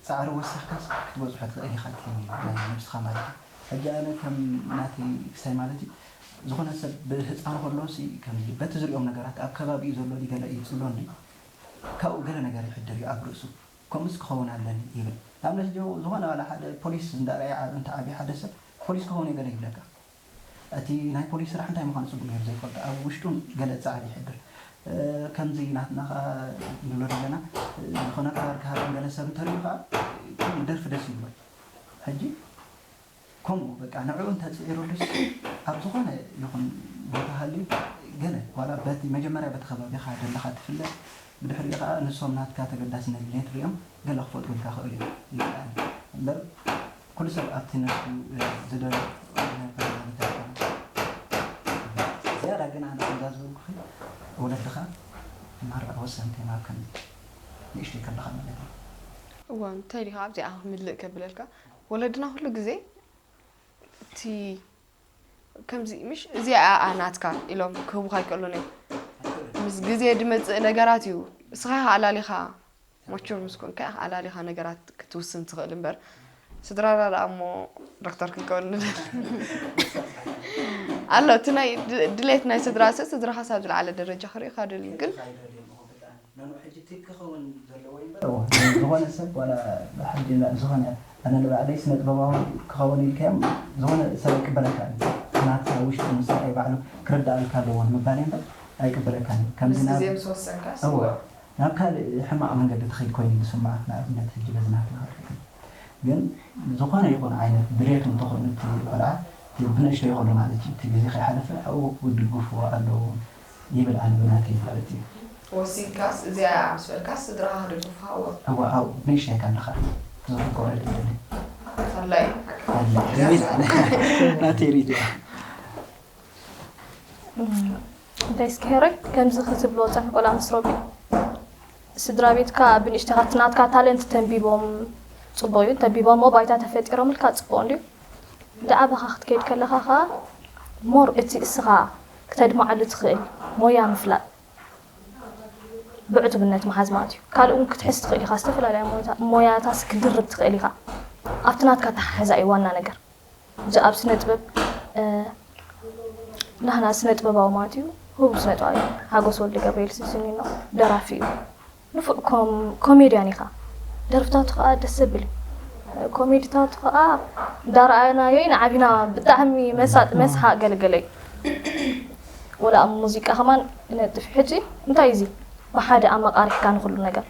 ፃዕሪ ወሲኽካስ ክትበፅሖ ትኽእል ኢኻ እቲ ናይ ነብስኻ ማለት እዩ ሕጂ ኣነ ከም ናተይ ክሳይ ማለት እዩ ዝኾነ ሰብ ብህፃን ከሎ ሲ ከምዚ በቲ ዝሪኦም ነገራት ኣብ ከባቢኡ ዘሎ ገለ ይፅሎ እንዲ ካብኡ ገለ ነገር ይሕድር እዩ ኣብ ርእሱ ከምኡስ ክኸውን ኣለኒ ይብል ንኣብነት ሕጂ ዝኾነ ዋላ ሓደ ፖሊስ እንዳረኣየ ዓብ እንተ ዓብዩ ሓደ ሰብ ፖሊስ ክኸውን እየ ገለ ይብለካ እቲ ናይ ፖሊስ ስራሕ እንታይ ምዃኑ ፅቡቅ ገይሩ ዘይፈልጦ ኣብ ውሽጡ ገለ ፃዕሪ ይሕድር ከምዚ ናትና ከዓ ንብሎ ዘለና ዝኾነ ክራር ክሃርም ገለ ሰብ እንተሪኡ ከዓ ደርፊ ደስ ይብሎ ሕጂ ከምኡ በቃ ንዕኡ እንተፅዒሩሉስ ኣብ ዝኾነ ይኹን ቦታ ሃልዩ ገለ ዋላ በቲ መጀመርያ በቲ ከባቢኻ ደለኻ ትፍለጥ ብድሕሪኡ ከዓ ንሶም ናትካ ተገዳስነት ድሌት ሪኦም ገለ ክፈጥሩልካ ክእሉ እዮም ይበሃል እምበር ኩሉ ሰብ ኣብቲ ነፍሱ ዝደልዮ ዝያዳ ግን ኣነ ከምዛ ዝበልኩኺ ወለድኻ ማራ ወሰንቲ ናብ ከም ንእሽተይ ከለኻ ማለት እዩ እዋ እንታይ ዲኻ ኣብዚኣ ምልእ ከብለልካ ወለድና ኩሉ ግዜ እቲ ከምዚ ምሽ እዚኣ ኣኣ ናትካ ኢሎም ክህቡኻ ኣይክእሉን እዮም ምስ ግዜ ድመፅእ ነገራት እዩ እስኻ ኢኻ ኣላሊኻ ማቹር ምስ ኮንካ ኢኻ ኣላሊኻ ነገራት ክትውስን ትኽእል እምበር ስድራና ደኣ እሞ ዶክተር ክንከውን ንደሊ ኣሎ እቲ ናይ ድሌት ናይ ስድራ ስ ስድራኻስ ኣብ ዝለዓለ ደረጃ ክርእኻ ደልዩ ግን ዝኾነ ሰብ ዋላ ሕጂ ዝኾነ ኣነ ንባዕለይ ስነ ጥበባዊ ክኸውን ኢልካዮም ዝኾነ ሰብ ኣይቅበለካ ናትካ ውሽጢ ምሳይ ባዕሉ ክርዳኣልካ ኣለዎ ንምባል እምበር ኣይቅበለካን ከምዚ ናብ ካልእ ሕማቕ መንገዲ ትኸይድ ኮይኑ ዝስምዓካ ንኣብነት ሕጂ በዚ ናትና ግን ዝኾነ ይኹን ዓይነት ድሌቱ እንተኾይኑ እቲ ቆልዓ ብንእሽተይ ከሎ ማለት እዩ እቲ ግዜ ከይሓለፈ ኣብኡ ክድግፍዎ ኣለዎም ይብል ኣነ ብናተይ ማለት እዩ። ወሲንካስ እዚኣ ምስ በልካስ ስድራኻ ክድግፉኻ ኣለዎም። እዋ ኣብኡ ብንእሽተይ ከለኻ ትዝክሮ ድሌት ኣላይ ኣለ ይብል ኣነ ናተይ ሪኢቶ እያ። እንታይ እስኪ ሄሮይ ከምዚ ክትብሎ ፀንሕ ቆልዓ ምስ ረቢ ስድራ ቤትካ ብንእሽተኻ እቲ ናትካ ታለንት ተንቢቦም ፅቡቕ እዩ ተንቢቦም ሞ ባይታ ተፈጢሮምልካ ፅቡቕ እንድዩ እንዳ ኣባኻ ክትከይድ ከለኻ ኸዓ ሞር እቲ እስኻ ክተድምዓሉ ትኽእል ሞያ ምፍላጥ ብዕቱብነት ምሓዝ ማለት እዩ ካልእ እውን ክትሕዝ ትኽእል ኢኻ ዝተፈላለያ ሞያታስ ክድርብ ትኽእል ኢኻ ኣብቲ ናትካ ኣተሓሕዛ እዩ ዋና ነገር እዚ ኣብ ስነ ጥበብ ናህና ስነ ጥበባዊ ማለት እዩ ህቡብ ስነ ጥበባዊ ሓጎስ ወልደገብርኤል ስንስኒኖ ደራፊ እዩ ንፉዕ ኮሜድያን ኢኻ ደርፍታቱ ከዓ ደስ ዘብል እዩ ኮሜድታቱ ከዓ እንዳረኣናዮ ኢና ዓቢና ብጣዕሚ መሳጢ መስሓቅ ገለገለ እዩ ወላ ኣብ ሙዚቃ ከማን ይነጥፍ ሕጂ እንታይ እዚ ብሓደ ኣመቓሪሕካ ንኹሉ ነገር።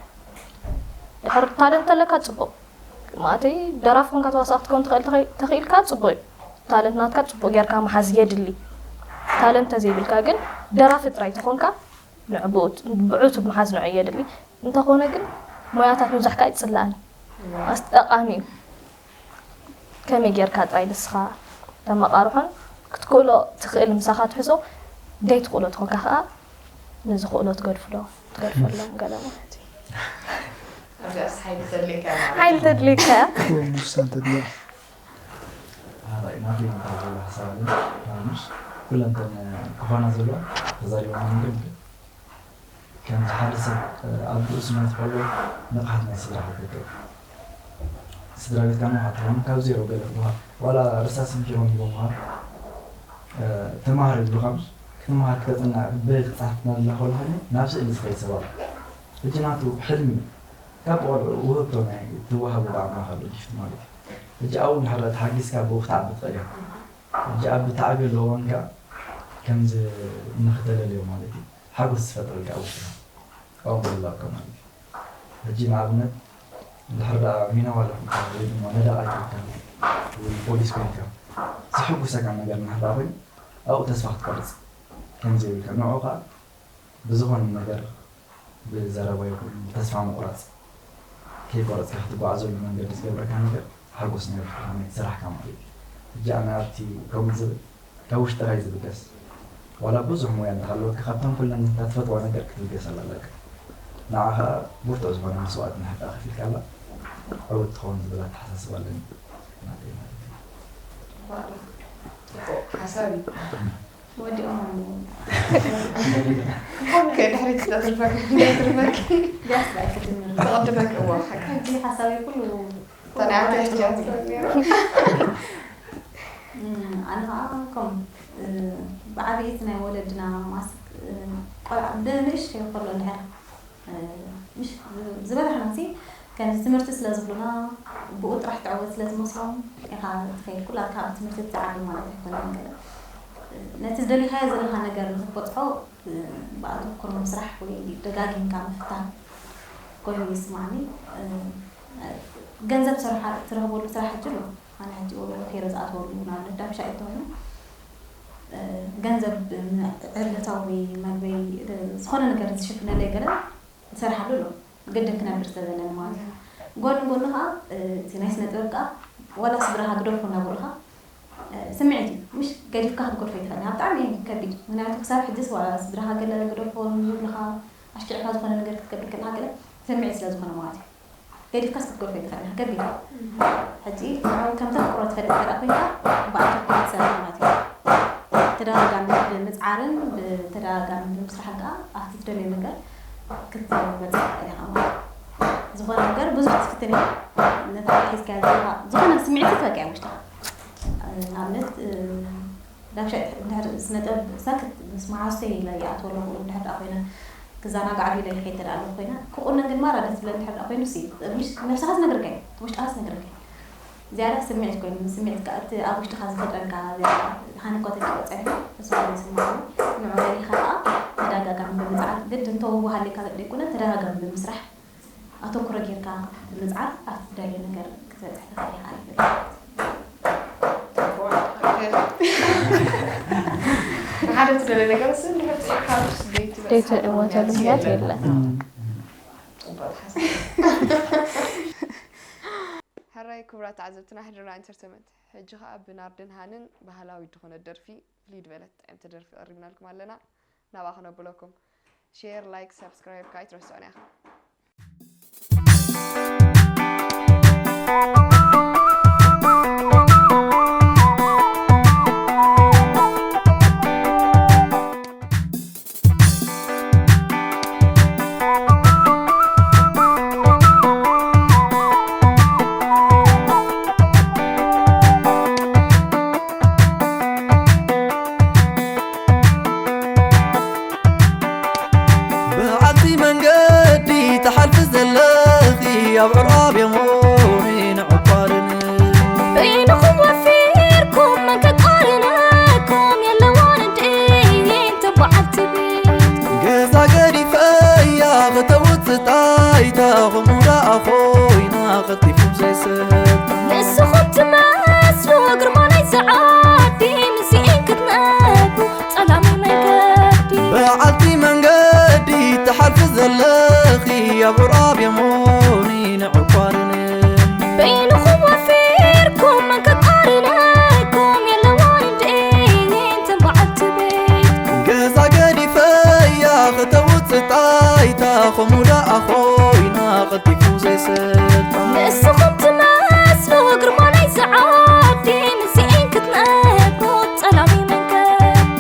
ድሕር ታለንት ኣለካ ጽቡቕ፣ ማለተይ ደራፊ ኮንካ ተዋሳእ ክትከውን ትኽእል ተኸ- ተኽኢልካ ጽቡቕ እዩ። ታለንት ናትካ ጽቡቕ ጌርካ ምሓዝ የድሊ። ታለንት ተዘይብልካ ግን ደራፊ ጥራይ ተኾንካ ንዕቡት ብዑቱብ ምሓዝ ንዑ የድሊ። እንተኾነ ግን ሞያታት ምብዛሕ ከኣ ይጽላእን ኣስጠቓሚ እዩ። ከመይ ጌርካ ጥራይ ንስኻ ተመቓርሖን ክትክእሎ ትኽእል ምሳኻ ትሕዞ፣ ዘይትኽእሎ ተኾንካ ከኣ ንዝኽእሎ ትገድፍሎ ትገድፈሎም ገለ ማለት እዩ። ኣብዚኣስ ሓይሊ ተድልየካ እያ ማለት ሓይሊ ተድልየካ እያ። ውሳን ተድልያ ናተይ እንታይ ዝበለ ሓሳብ ኣለ ምስ ኩለን እተን ክኾና ዘለዋ ተዛሪቦም ግን ከምዚ ሓደ ሰብ ኣብ ርእሱ ናይ ትፈልጦ ንቕሓት ናይ ስድራ ሓተተ ስድራ ቤትካ ንቕሓት ትኸውን ካብ ዜሮ ገለ ክትበሃል ዋላ ርሳስ ምኪሮም ሂቦምኻ ተማሃር ይብሉኻ ክትመሃር ክተፅና ብክፃት ናብላ ከሎ ኮይኑ ናብ ስእሊ ዝኸይድ ሰብ ኣሎ ሕጂ ናቱ ሕልሚ ካብ ቆልዑ ውህብቶ ናይ ትወሃቡ ብኣምላኽ ኣሎ ጊፍት ማለት እዩ ሕጂ ኣብኡ እንድሕር ተሓጊዝካ ብኡ ክትዓቢ ትኽእል ኢኻ ሕጂ ኣብ ብታዕቢ ኣለዎ እንካ ከምዚ ንኽተለልዮ ማለት እዩ ሓጎስ ዝፈጥረልካ ኣብ ውሽጥኻ ኣብኡ ምህላውካ ማለት እዩ ሕጂ ንኣብነት እንድሕር ደኣ ሚነዋለ ኮንካ ወይ ድማ ነዳቓይ ኮንካ ወይ ፖሊስ ኮንካ ዝሕጉሰካ ነገር እንድሕር ደኣ ኮይኑ ኣብኡ ተስፋ ክትቆርፅ ከምዘይብልካ ንዕኡ ከዓ ብዝኾነ ነገር ብዘረባ ይኹን ብተስፋ ምቑራፅ ከይቆረፅካ ክትጓዓዘሉ መንገዲ ዝገብረካ ነገር ሓጎስ ናይ ውሽጥኻ ናይ ስራሕካ ማለት እዩ ሕጂ ኣነ ኣብቲ ከምኡ ዝብል ካብ ውሽጥኻ እዩ ዝብገስ ዋላ ብዙሕ ሞያ እንተሃለወትካ ካብተን ኩለን እታ ትፈትዋ ነገር ክትብገሰላ ኣለካ ንዓ ከዓ ብርቱዕ ዝኾነ መስዋእቲ እንድሕር ደኣ ከፊልካላ ዕውት ትኸውን ዝብል ኣተሓሳስባ ኣለኒ ናተይ ማለት እዩ ጽቡቕ ሓሳብ እዩ ወዲኦም ሓብከ ድሕሪት ተትርፈክ ተትርፈክ ቢያስ ባይ ክትምር ተቐድመክ እዋ ሓቂ ሕጂ ሓሳበይ ኩሉ ተናያተ ሕጂ ኣነ ከዓ ከም ብዓብይቲ ናይ ወለድና ማስ ቆልዓ ብንእሽተይ ከሎ እንድሕር ምሽ ዝበዛሕና ሲ ከምዚ ትምህርቲ ስለ ዝብሉና ብኡ ጥራሕ ትዕወት ስለ ዝመስሎም ኢኻ ትኸይድ ኩላትካ ኣብ ትምህርቲ ትዓቢ ማለት ኣይኮነን ገለ ነቲ ዝደሊኻዮ ዘለኻ ነገር ንክትበፅሖ ብኣተኩሮ ምስራሕ ወይ ደጋጊምካ ምፍታን ኮይኑ ይስማዕኒ ገንዘብ ትረኽበሉ ስራሕ ሕጂ ኣሎ ኣነ ሕጂ ወሎ ከይረ ዝኣተወሉ ንኣብነት ዳምሻ እዩ ተኾይኑ ገንዘብ ዕለታዊ መግበይ ዝኾነ ነገር ዝሽፍነለይ ገለ ዝሰርሓሉ ኣሎ ግድን ክነብር ስለ ዘለኒ ማለት እዩ ጎን ጎኑ ከዓ እቲ ናይ ስነ ጥበብ ከዓ ዋላ ስድራኻ ግደፎ እናበሉኻ ስምዒት እዩ ምሽ ገዲፍካ ክትገድፎ ይትኽእል ኣብ ብጣዕሚ እዩ ከቢድ ምክንያቱ ክሳብ ሕጅስ ዋላ ስድራኻ ገለ ግደፎ ዝብልኻ ኣሽኪዕካ ዝኾነ ነገር ክትገብር ከለካ ገለ ስምዒት ስለ ዝኾነ ማለት እዩ ገዲፍካስ ክትገድፎ ይትኽእል ኢኻ ከቢድ እዩ ሕጂ ንዕኡ ከም ተፍቅሮ ትፈልጥ እንተ ኮይንካ ብኣተኩሮ ትሰርሕ ማለት እዩ ተደጋጋሚ ብምፅዓርን ብተደጋጋሚ ብምስራሕን ከዓ ኣብቲ ትደልዮ ነገር ክትበፅሕ ትኽእል ኢኻ ማለት እዩ ዝኾነ ነገር ብዙሕ ትፍትን ኢኻ ነታ ሒዝካያ ዘለኻ ዝኾነ ስምዒት ትበቅያ ውሽጥኻ ንኣብነት ዳብሻ እንድሕር ስነ ጥበብ ሳክት ምስ መሓዙተይ ኢለ ይኣትወ ኣለኹ እንድሕር ደኣ ኮይነ ክዘናጋዕ ቢለ ይኸይድ ተደኣ ኣለኹ ኮይነ ክቑነን ግን ማራ ደስ ዝብለ እንድሕር ደኣ ኮይኑ ሲ ምሽ ነብስኻ ዝነግረካ እዩ ውሽጥኻ ዝነግረካ እዩ ዝያዳ ስምዒት ኮይኑ ስምዒት ከዓ እቲ ኣብ ውሽጥኻ ዝፈጥረልካ ዝያዳ ሃነኮተካ ይወፀ ንሱ ዝስምዓሉ ንዑ ደሊኻ ከዓ ተደጋጋሚ ብምፅዓር ግድ እንተውሃሊካ ዘይኮነ ተደጋጋሚ ብምስራሕ ኣተኩሮ ጌርካ ብምፅዓር ኣብቲ ትደልዮ ነገር ክትበፅሕ ትኽእል ኢኻ ይብል። ንሓደ ትደልዮ ነገር ስ እንድሕር ፅዒርካ ስ ዘይትበፅሓሉ ዘይትእወተሉ ምክንያት የለን። ፅቡቅ ሓሳብ። ሕራይ ክቡራት ተዓዘብትና ሕድርና ኢንተርቴንመንት ሕጂ ከዓ ብናርድን ሃንን ባህላዊ ዝኾነ ደርፊ ፍልይ ዝበለት ጥዕምቲ ደርፊ ቀሪብናልኩም ኣለና ናብኣ ክነብለኩም ሼር ላይክ ሳብስክራይብ ከዓ ኣይትረስዑና ኢኻ ብዓቲ መንገዲ ተሓልፊ ዘለኺ ኣብ ዕራብ የሞኒ ንዕቋርን በይንኹም ወፊርኩም መን ከቃርነኩም የለዋን እንድዒ ተባዓልቲ ቤት ገዛ ገዲፈያ እኺ ኣብ ዑራብ የሞኒ ንዕቋርንን። በይንኹም ወፊርኩም መን ከቃርነኩም የለዋን እንድዒን ተንባዓቲ ቤትኩም። ገዛ ገዲፈያ ከተውፅእ ጣይታ፣ ከምኡ ደኣ ኮይና ቀልጢፉ ዘይሰልጣ። ንስኹም ትመስሉ ግርማ ናይዚ ዓዲ፣ ምስኤን ክትነብሩ ጸላሚ መንገዲ።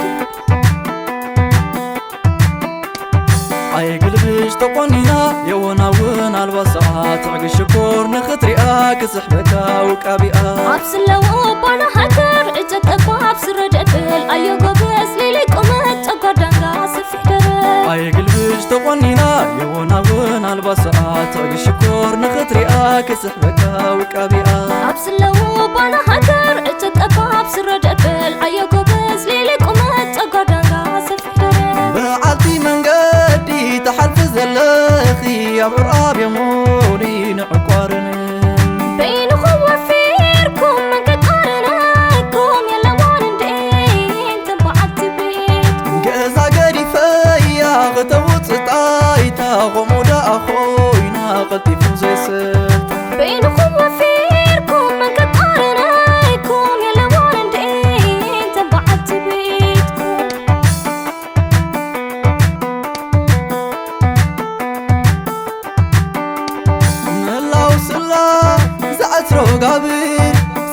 ኣይግልብሽ ተቆኒና የወናውን ኣልባሳ፣ ትዕግሽ ሽኮር ንኽትሪኣ ክስሕበካ ውቃቢኣ። ኣብ ስለዎ ባና ሃገር እጀት ጠባብ ስረ ደብል ኣዮ ጎበዝ ሊሊ ቁመት ጨጓር ዳንጋ ሰፊሕ ደረት። ኣይግልብሽ ተቆኒና የወናውን ኣልባሳ፣ ትዕግሽ ሽኮር ንኽትሪኣ ክስሕበካ ውቃቢኣ። ኣብ ስለዎ ባና ሃገር እጀት ጠባብ ስረ ደብል ኣዮ ጎበዝ ሊሊ ቁመት ጨጓር ዳንጋ ሰፊሕ ደረት። በዓልቲ መንገዲ ትሓልፊ ዘለኺ ኣብ ዑራብ የሞኒ ንዕቋርንን። በይንኹም ወፊርኩም መን ከቃርነኩም የለዋን እንድዒን ተንባዓቲ ቤትኩም። ገዛ ገዲፈያ ከተውፅእ ጣይታ፣ ከምኡ ደኣ ኮይና ቀልጢፉ ዘይሰልጣ። በይንኹም ወፊርኩም መን ከቃርነኩም የለዋን እንድዒን ተንባዓቲ ቤትኩም። ምላው ስላ ዝዓትሮ ጋብር፣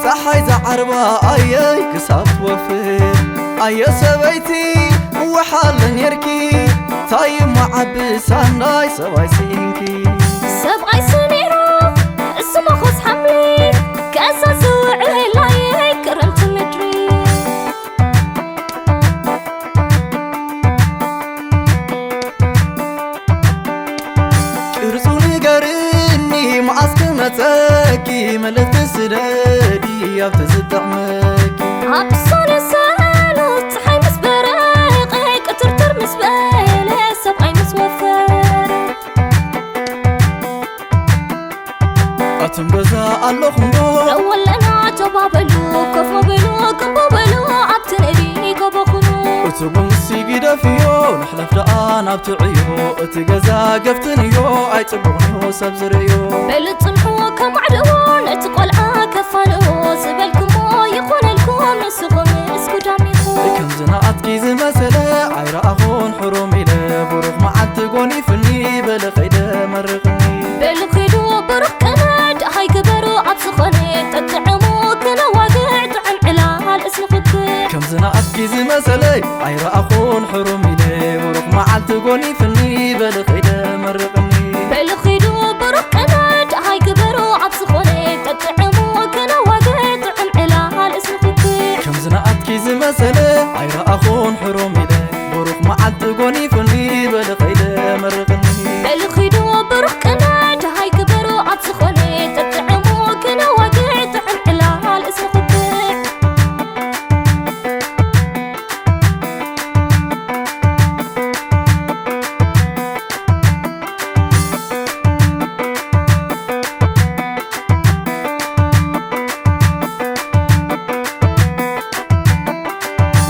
ፀሓይ ዝዓርባ ኣየይ ክሳብ ትወፍር። ኣየ ሰበይቲ ውሓለ ኔርኪ፣ ታይ እሞ ዓቢ ሳናይ ሰብኣይ ስኢንኪ። ሰብኣይ ስኒሩ እሱ መኾስ ሓምሊ፣ ከእዛ ዝውዕል ኣየይ ክረምቲ ምድሪ። ቅርጹ ንገርኒ መዓስ ክመጸኪ፣ መልእኽቲ ስደዲ ኣብቲ ዝጥዕመኪ። ኣብ ሶሎ ሰሎ ጸሓይ ምስ በረቐ፣ ቅትርትር ምስ በለ ሰብኣይ ምስ ወፈረ። ኣቱም ገዛ ኣለኹም ዶ? ደው ኣለና ጆባ በሉ፣ ኮፍ ምበሉ፣ ግንቦ በሉ፣ ኣብቲ ንእዲ ጎቦ ኩኑ። እቲ ቡንሲ ግደፍዮ፣ ንሕለፍ ደኣ ናብቲ ዕዮ፣ እቲ ገዛ ገፍትንዮ፣ ኣይጽቡቕንዮ ሰብ ዝርእዮ። በሉ ጽንሑ ከማዕድዎ፣ ነቲ ቆልዓ ከፋንዎ፣ ዝበልኩሞ ይኹነልኩም፣ ንስኹም እስኩ ዳሚኹ። ከምዚ ንኣትኪ ዝመሰለ ኣይረኣኹን ሕሩም ኢለ፣ ብሩኽ መዓልቲ ጎኒፍኒ፣ በሊ ከይደ መርቕኒ። በሉ ኪዱ ብሩኽ ቅነ ደሃይ ግበሩ ኣብ ዝኾነ ጠጥዕሙ ክነዋግዕ ጥዑም ዕላል እስንኹብር። ከምዚ ንኣትኪ ዝመሰለ ኣይረኣኹን ሕሩም ኢለ፣ ብሩኽ መዓልቲ ጎኒፍኒ፣ በሊ ከይደ መርቕኒ። በሉ ኪዱ ብሩኽ ቅነ ደሃይ ግበሩ ኣብ ዝኾነ ጠጥዕሙ ክነዋግዕ ጥዑም ዕላል እስንኹብር። ከምዚ ንኣትኪ ዝመሰለ ኣይረኣኹን ሕሩም ኢለ፣ ብሩኽ መዓልቲ ጎኒፍኒ፣ በሊ ከይደ መርቕኒ። በሉ ኪዱ ብሩኽ ቅነ ደሃይ ግበሩ ኣብ ዝኾነ ጠጥዕሙ ክነዋግዕ ጥዑም ዕላል እስንኹብር።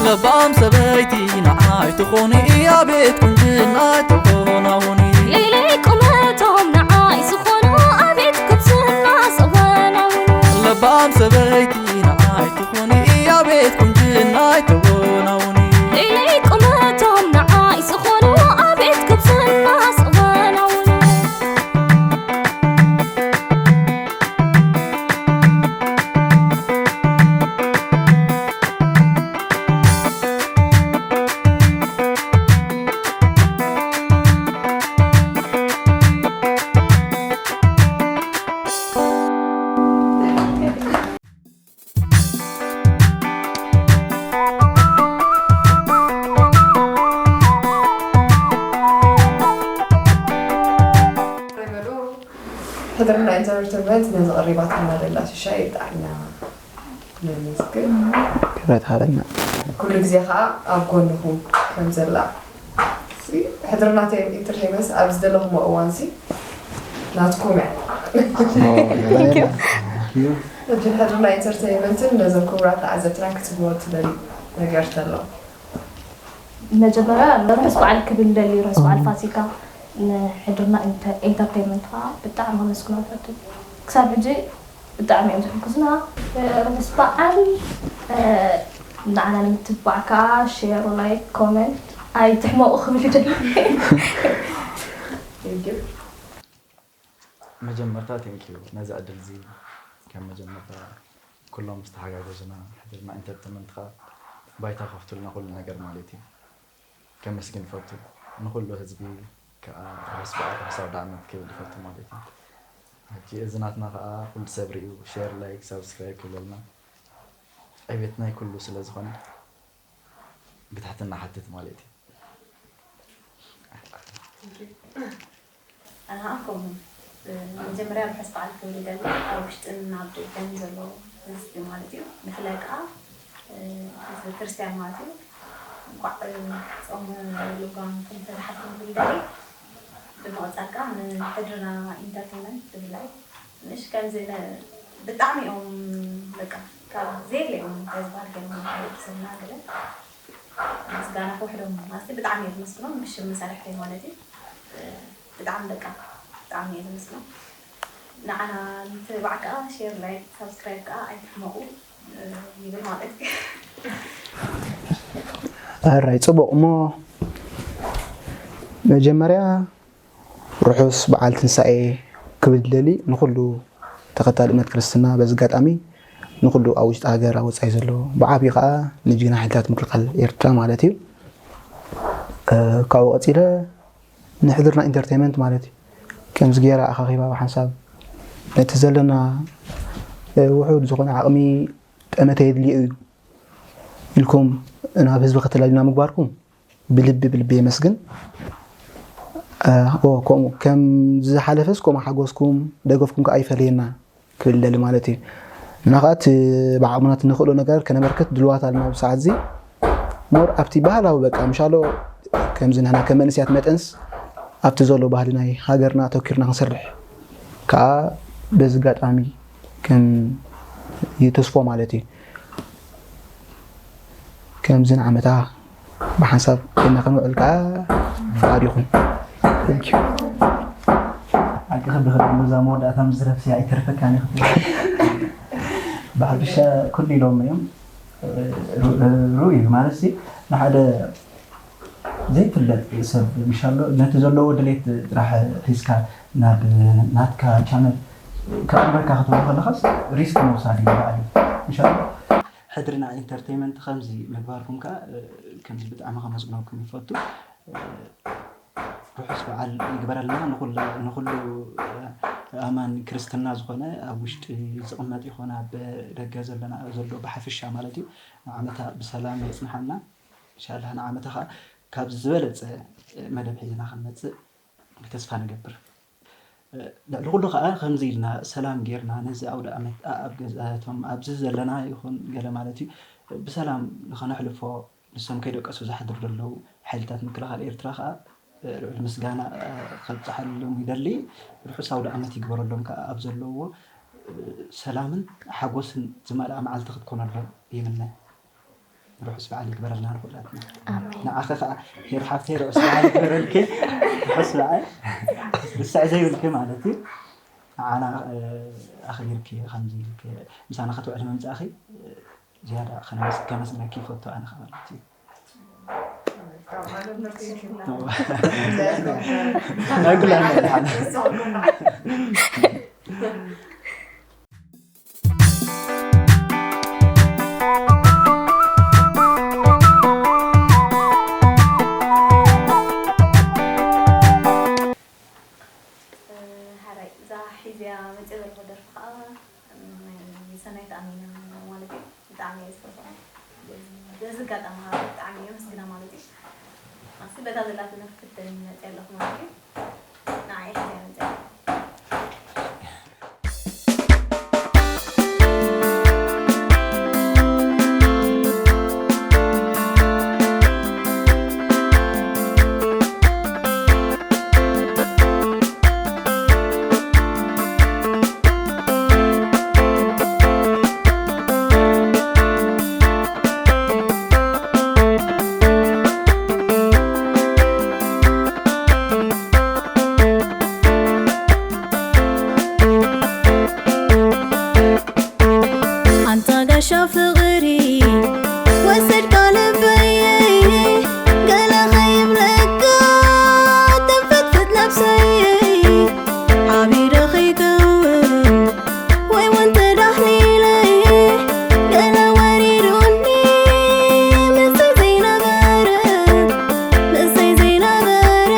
ለባም ሰበይቲ ንዓይ ትኾኒ፣ ኣቤት ቁንጅና ተኾናውኒ። ሌለይ ቁመቶም ንዓይ ዝኾኑ፣ ኣቤት ጉብዝና ዘወናውኑ። ለባም ሰበይቲ ንዓይ ትኾኒ፣ ኣቤት ቁንጅና ተኾናውኒ። ሌለይ ቁመቶም ንዓይ ዝኾኑ፣ ኣቤት ጉብዝና ዘወናውኑ። ሕድርና ኢንተርቴንመንት ነዚ ቀሪባትና ዘላ ሽሻይ ብጣዕሚ ኢና ነመስግን። ክብረት ሃበልና። ኩሉ ግዜ ከዓ ኣብ ጎንኹም ከም ዘላ ሲ፣ ሕድርና ተ-፣ ኢንተርቴንመንት ኣብ ዝደለኹሞ እዋን ሲ ናትኩም እያ። Thank you። ሕጂ ሕድርና ኢንተርቴንመንትን ነዞም ክቡራት ተዓዘብትና ክትብልዎ ትደልዩ ነገር ተሎ? መጀመርያ ርሑስ በዓል ክብል ደሊ፣ ርሑስ በዓል ፋሲካ። ንሕድርና ኢንተ- ኢንተርቴይንመንት ከዓ ብጣዕሚ ከመስግኖም ፈቱ። ክሳብ ሕጂ ብጣዕሚ እዮም ዝሕግዙና። ርሑስ በዓል። ንዓና ንምትባዕ ከዓ ሼር፣ ላይክ፣ ኮመንት ኣይትሕመቑ ክብል ይደሊ። መጀመርታ ቴንኪዩ ነዚ ዕድል እዚ ከም መጀመርታ ኩሎም ዝተሓጋገዙና ሕድርና ኢንተርቴይንመንት ከዓ ባይታ ከፍቱልና ኩሉ ነገር ማለት እዩ። ከመስግን ይፈቱ። ንኹሉ ህዝቢ ከዓ ርሑስ በዓል ርሑስ ኣውደ ዓመት ክብል ይፈቱ ማለት እዩ። ሕጂ እዚ ናትና ከዓ ኩሉ ሰብ ሪኡ ሼር፣ ላይክ፣ ሳብስክራይብ ክብለልና ዕቤት ናይ ኩሉ ስለ ዝኾነ ብትሕትና ሓትት ማለት እዩ። ኣና ከምኡ መጀመርያ ርሑስ በዓል ክብል ይደሊ። ኣብ ውሽጥን ኣብ ደገን ዘሎ ህዝቢ ማለት እዩ። ብፍላይ ከዓ ህዝቢ ክርስትያን ማለት እዩ። እንኳዕ ጾም ልጓም ክልተ ዝሓልፈ ክብል ይደሊ። ብምቕፃል ከዓ ንሕድርና ኢንተርቴይንመንት ብፍላይ ምሽ ከምዚ ነ- ብጣዕሚ እዮም በቃ ካብ ዘየለ እዮም እንታይ ዝበሃል ገለ ማለት ሰብና ገለ ምስጋና ክውሕዶም ማለት ብጣዕሚ እዮም ዝመስግኖም ብሽም መሳርሕተይ ማለት እዩ። ብጣዕሚ በቃ ብጣዕሚ እዮም ዝመስግኖም። ንዓና ምትብባዕ ከዓ ሼር፣ ላይክ፣ ሳብስክራይብ ከዓ ኣይትሕመቑ ይብል ማለት እዩ። ኣራይ ጽቡቕ እሞ መጀመርያ ርሑስ በዓል ትንሳኤ ክብል ደሊ ንኹሉ ተኸታሊ እምነት ክርስትና በዚ ኣጋጣሚ ንኹሉ ኣብ ውሽጢ ሃገር ኣብ ወፃኢ ዘሎ ብዓብዩ ከዓ ንጅግና ሓይልታት ምክልኻል ኤርትራ ማለት እዩ። ካብኡ ቀፂለ ንሕድርና ኢንተርቴይንመንት ማለት እዩ ከምዚ ገይራ ኣኻኺባ ብሓንሳብ ነቲ ዘለና ውሑድ ዝኾነ ዓቕሚ ጠመተ የድልዮ እዩ ኢልኩም ናብ ህዝቢ ከተላልዩና ምግባርኩም ብልቢ ብልቢ የመስግን። ከምኡ ከም ዝሓለፈስ ከምኡ ሓጎስኩም ደገፍኩም ከዓ ይፈለየና ክብል ደሊ ማለት እዩ። እና ከዓ እቲ ብዓቕምና ንኽእሎ ነገር ከነበርክት ድልዋት ኣለና ኣብዚ ሰዓት እዚ። ሞር ኣብቲ ባህላዊ በቃ ምሻሎ ከምዚ ንሕና ከም መንእስያት መጠንስ ኣብቲ ዘሎ ባህሊ ናይ ሃገርና ኣተኪርና ክንሰርሕ ከዓ በዚ ኣጋጣሚ ከም ይተስፎ ማለት እዩ። ከምዚ ንዓመታ ብሓንሳብ ኮይና ክንውዕል ከዓ ፍቓድ ይኹን። ሓቂ ክብሪ ክብሪ በዛ መወዳእታ ምስ ዝረፍሲ ኣይተርፈካን እዩ ክትብል ብሓፈሻ ኩሉ ኢሎም እዮም ርኡ እዩ ማለት ሲ ንሓደ ዘይፍለጥ ሰብ ምሻሎ ነቲ ዘለዎ ድሌት ጥራሕ ሒዝካ ናብ ናትካ ቻነል ከቕርበካ ክትብሎ ከለኻስ ሪስክ ምውሳድ እዩ በዓል ምሻሎ ሕድርና ኢንተርቴይመንት ከምዚ ምግባርኩም ከዓ ከምዚ ብጣዕሚ ከመስግነኩም ይፈቱ ርሑስ በዓል ይግበረልና ንኩሉ ኣማን ክርስትና ዝኾነ ኣብ ውሽጢ ዝቕመጥ ይኾነ ኣብ ደገ ዘለና ዘሎ ብሓፍሻ ማለት እዩ ንዓመታ ብሰላም የፅንሓና እንሻላ ንዓመታ ከዓ ካብ ዝበለፀ መደብ ሒዝና ክንመፅእ ተስፋ ንገብር ልዕሊ ኩሉ ከዓ ከምዚ ኢልና ሰላም ጌርና ነዚ ኣውደ ዓመት ኣብ ገዛቶም ኣብዚ ዘለና ይኹን ገለ ማለት እዩ ብሰላም ንኸነሕልፎ ንሶም ከይደቀሱ ዝሓድሩ ዘለዉ ሓይልታት ምክልኻል ኤርትራ ከዓ ልዑል ምስጋና ከብፅሓሎም ይደሊ ርሑስ ኣውደ ዓመት ይግበረሎም ከዓ ኣብ ዘለውዎ ሰላምን ሓጎስን ዝመልኣ መዓልቲ ክትኮነሎም ይምነ ርሑስ በዓል ይግበረልና ንኩላትና ንዓኸ ከዓ ሄር ሓፍተይ ርሑስ በዓል ይግበረልኪ ርሑስ በዓል ርስዕ ዘይብልኪ ማለት እዩ ንዓና ኣኽቢርኪ ከምዚ ኢልኪ ምሳና ክትውዕል ምምፃእኺ ዝያዳ ከመስግነኪ ይፈቱ ኣነ ከማለት እዩ ሓራይ እዛ ሒዝያ መፅእ ዘለኹ ደርፊ ከዓ ናይ ሰናይት ኣሚና ማለት እዩ ብጣዕሚ እየ ዝፈትዋ በዚ ኣጋጣሚ ከዓ ብጣዕሚ እየ መስግና ማለት እዩ ኣሲ በታ ዘላትነ ክፍተን መፅእ ኣለኹ ማለት እዩ ንዓይ ሒዝያ መፅእ ቻው ፍቕሪ ወሰድካ ልበይ፣ ገለ ኸይብለካ ተንፈትፍት ነብሰይ። ሓቢረ ኸይከውን ወይ እውን ተዳህሊለ፣ ገለ ወሪዱኒ ምስይ ዘይነበረ፣ ምስይ ዘይነበረ፣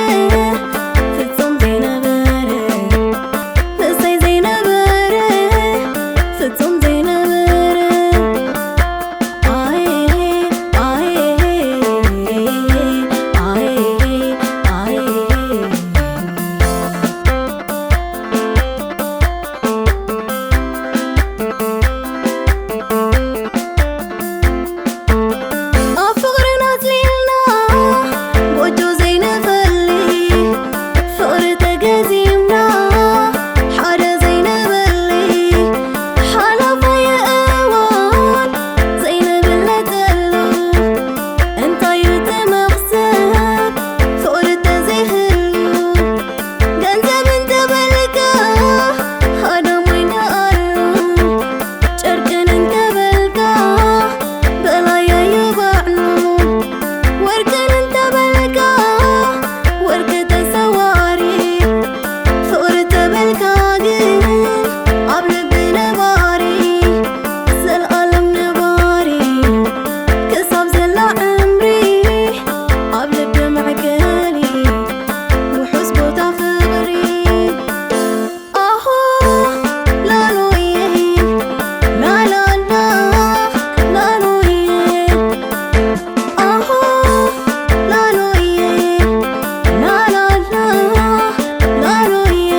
ፍጹም ዘይነበረ፣ ምስይ ዘይነበረ፣ ፍጹም ዘይነበረ። ኣየ፣ ኣየ፣ ኣየ፣ ኣየ። ኣብ ፍቕርና ኣጽሊልና ጎጆ ዘይንፈሊ፣ ፍቕሪ ተገዚምና ሓደ ዘይንበሊ፣ ሓላፋይ እዋን ዘይንብለጠሉ፣ እንታይ እዩ እቲ መኽሰብ ፍቕሪ ተዘይህሉ? ገንዘብ እንተበልካ ሃዳም ወይኒ ኣሉ፣ ጨርቅን እንተበልካ በላያዩ ባዕሉ፣ ወርቅን እንተበልካ ወርቂ ተሰዋሪ፣ ፍቕሪ ተበልካ ግን ኣብ ልቢ ነባሪ፣ ዘልኣለም ነባሪ፣ ክሳብ ዘላ ዕምሪ ኣብ ልቢ መዕቀሊ፣ ውሑስ ቦታ ፍቕሪ። ኣሆ ላሎየ፣ ላላላ፣ ላሎየ። ኣሆ ላሎየ፣ ላላላ፣ ላሎየ።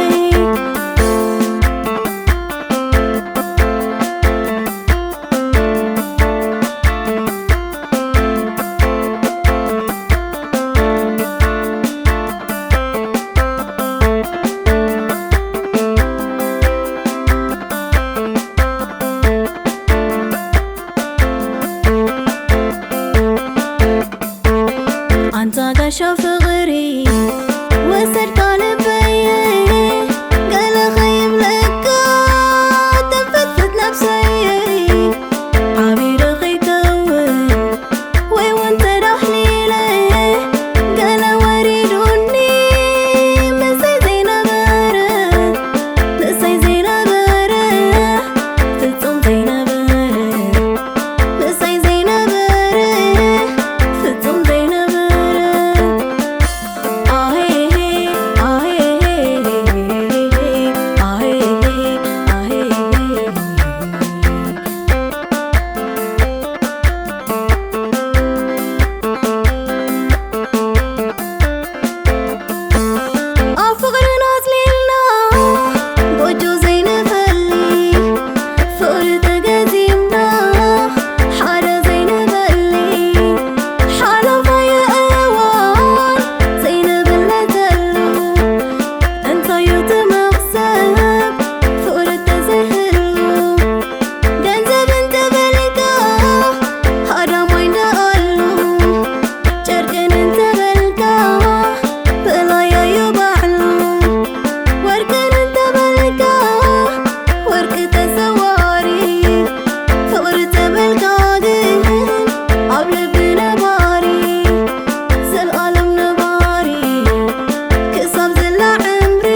ኣንታ ጋሻ ፍቕሪ ወሰድካ ልበየ፣ ገለ ኸይብለካ ተንፈትፍት ነብሰየ። ሓቢረ ኸይከውን ወይ እውን ተዳህሊለ፣ ገለ ወሪዱኒ ምስይ ዘይነበረ፣ ምስይ ዘይነበረ፣ ፍጹም ዘይነበረ፣ ምስይ ዘይነበረ፣ ፍጹም ዘይነበረ። ኣሄ፣ ኣሄ፣ ኣሄ፣ ኣሄ። ኣብ ፍቕርና ኣጽሊልና ጎጆ ዘይንፈሊ፣ ፍቕሪ ተገዚምና ሓደ ዘይንበሊ፣ ሓላፋይ እዋን ዘይንብለተሉ፣ እንታይ እዩ እቲ መኽሰብ ፍቕሪ ተዘይህሉ? ገንዘብ እንተበልካ ሃዳም ወይኒ ኣሉ፣ ጨርቅን እንተበልካ በላያዩ ባዕሉ፣ ወርቅን እንተበልካ ወርቂ ተሰዋሪ፣ ፍቕሪ ተበልካ ግን ኣብ ልቢ ነባሪ፣ ዘልኣለም ነባሪ፣ ክሳብ ዘላ ዕምሪ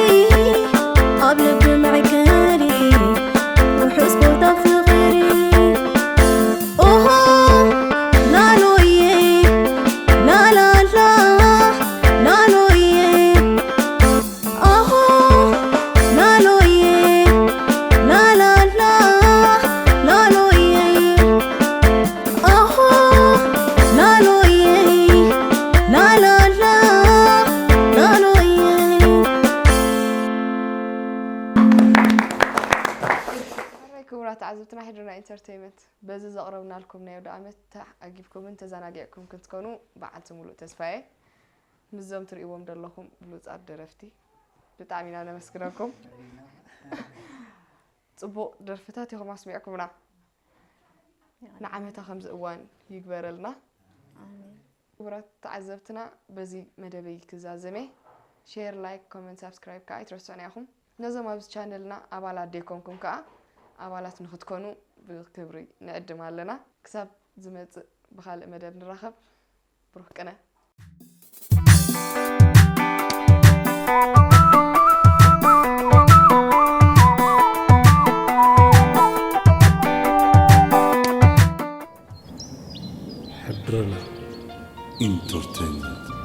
ኣብ ልቢ መዕቀሊ፣ ውሑስ ቦታ ፍቕሪ። ኦሆ ላሎየ፣ ላላላ፣ ላሎየ። ኣሆ ላሎየ፣ ላላላ፣ ላሎየ። ኣሆ ላሎየ፣ ላላላ፣ ላሎየ። ክቡራት ተዓዘብትና፣ ሕድርና ኢንተርቴይመንት በዚ ዘቕረብናልኩም ናይ ኣውደ ዓመት ተዓጊብኩምን ተዘናጊዕኩም ክትኮኑ በዓልቲ ሙሉእ ተስፋ እየ። ምስዞም ትርእይዎም ዘለኹም ብሉጻት ደረፍቲ ብጣዕሚ ኢና ነመስግነኩም። ጽቡቕ ደርፍታት ኢኹም ኣስሚዕኩምና። ንዓመታ ከምዚ እዋን ይግበረልና። ኣሜን። ክቡራት ተዓዘብትና፣ በዚ መደበይ ክዛዘም እየ። ሼር፣ ላይክ፣ ኮመንት፣ ሳብስክራይብ ከኣ ኣይትረስዑና ኢኹም። ነዞም ኣብዚ ቻነልና ኣባላት ደይኮንኩም ከኣ ኣባላት ንክትኮኑ ብክብሪ ንዕድም ኣለና። ክሳብ ዝመጽእ ብኻልእ መደብ ንራኸብ። ብሩኽ ቅነ። ሕድርና ኢንተርቴይንመንት።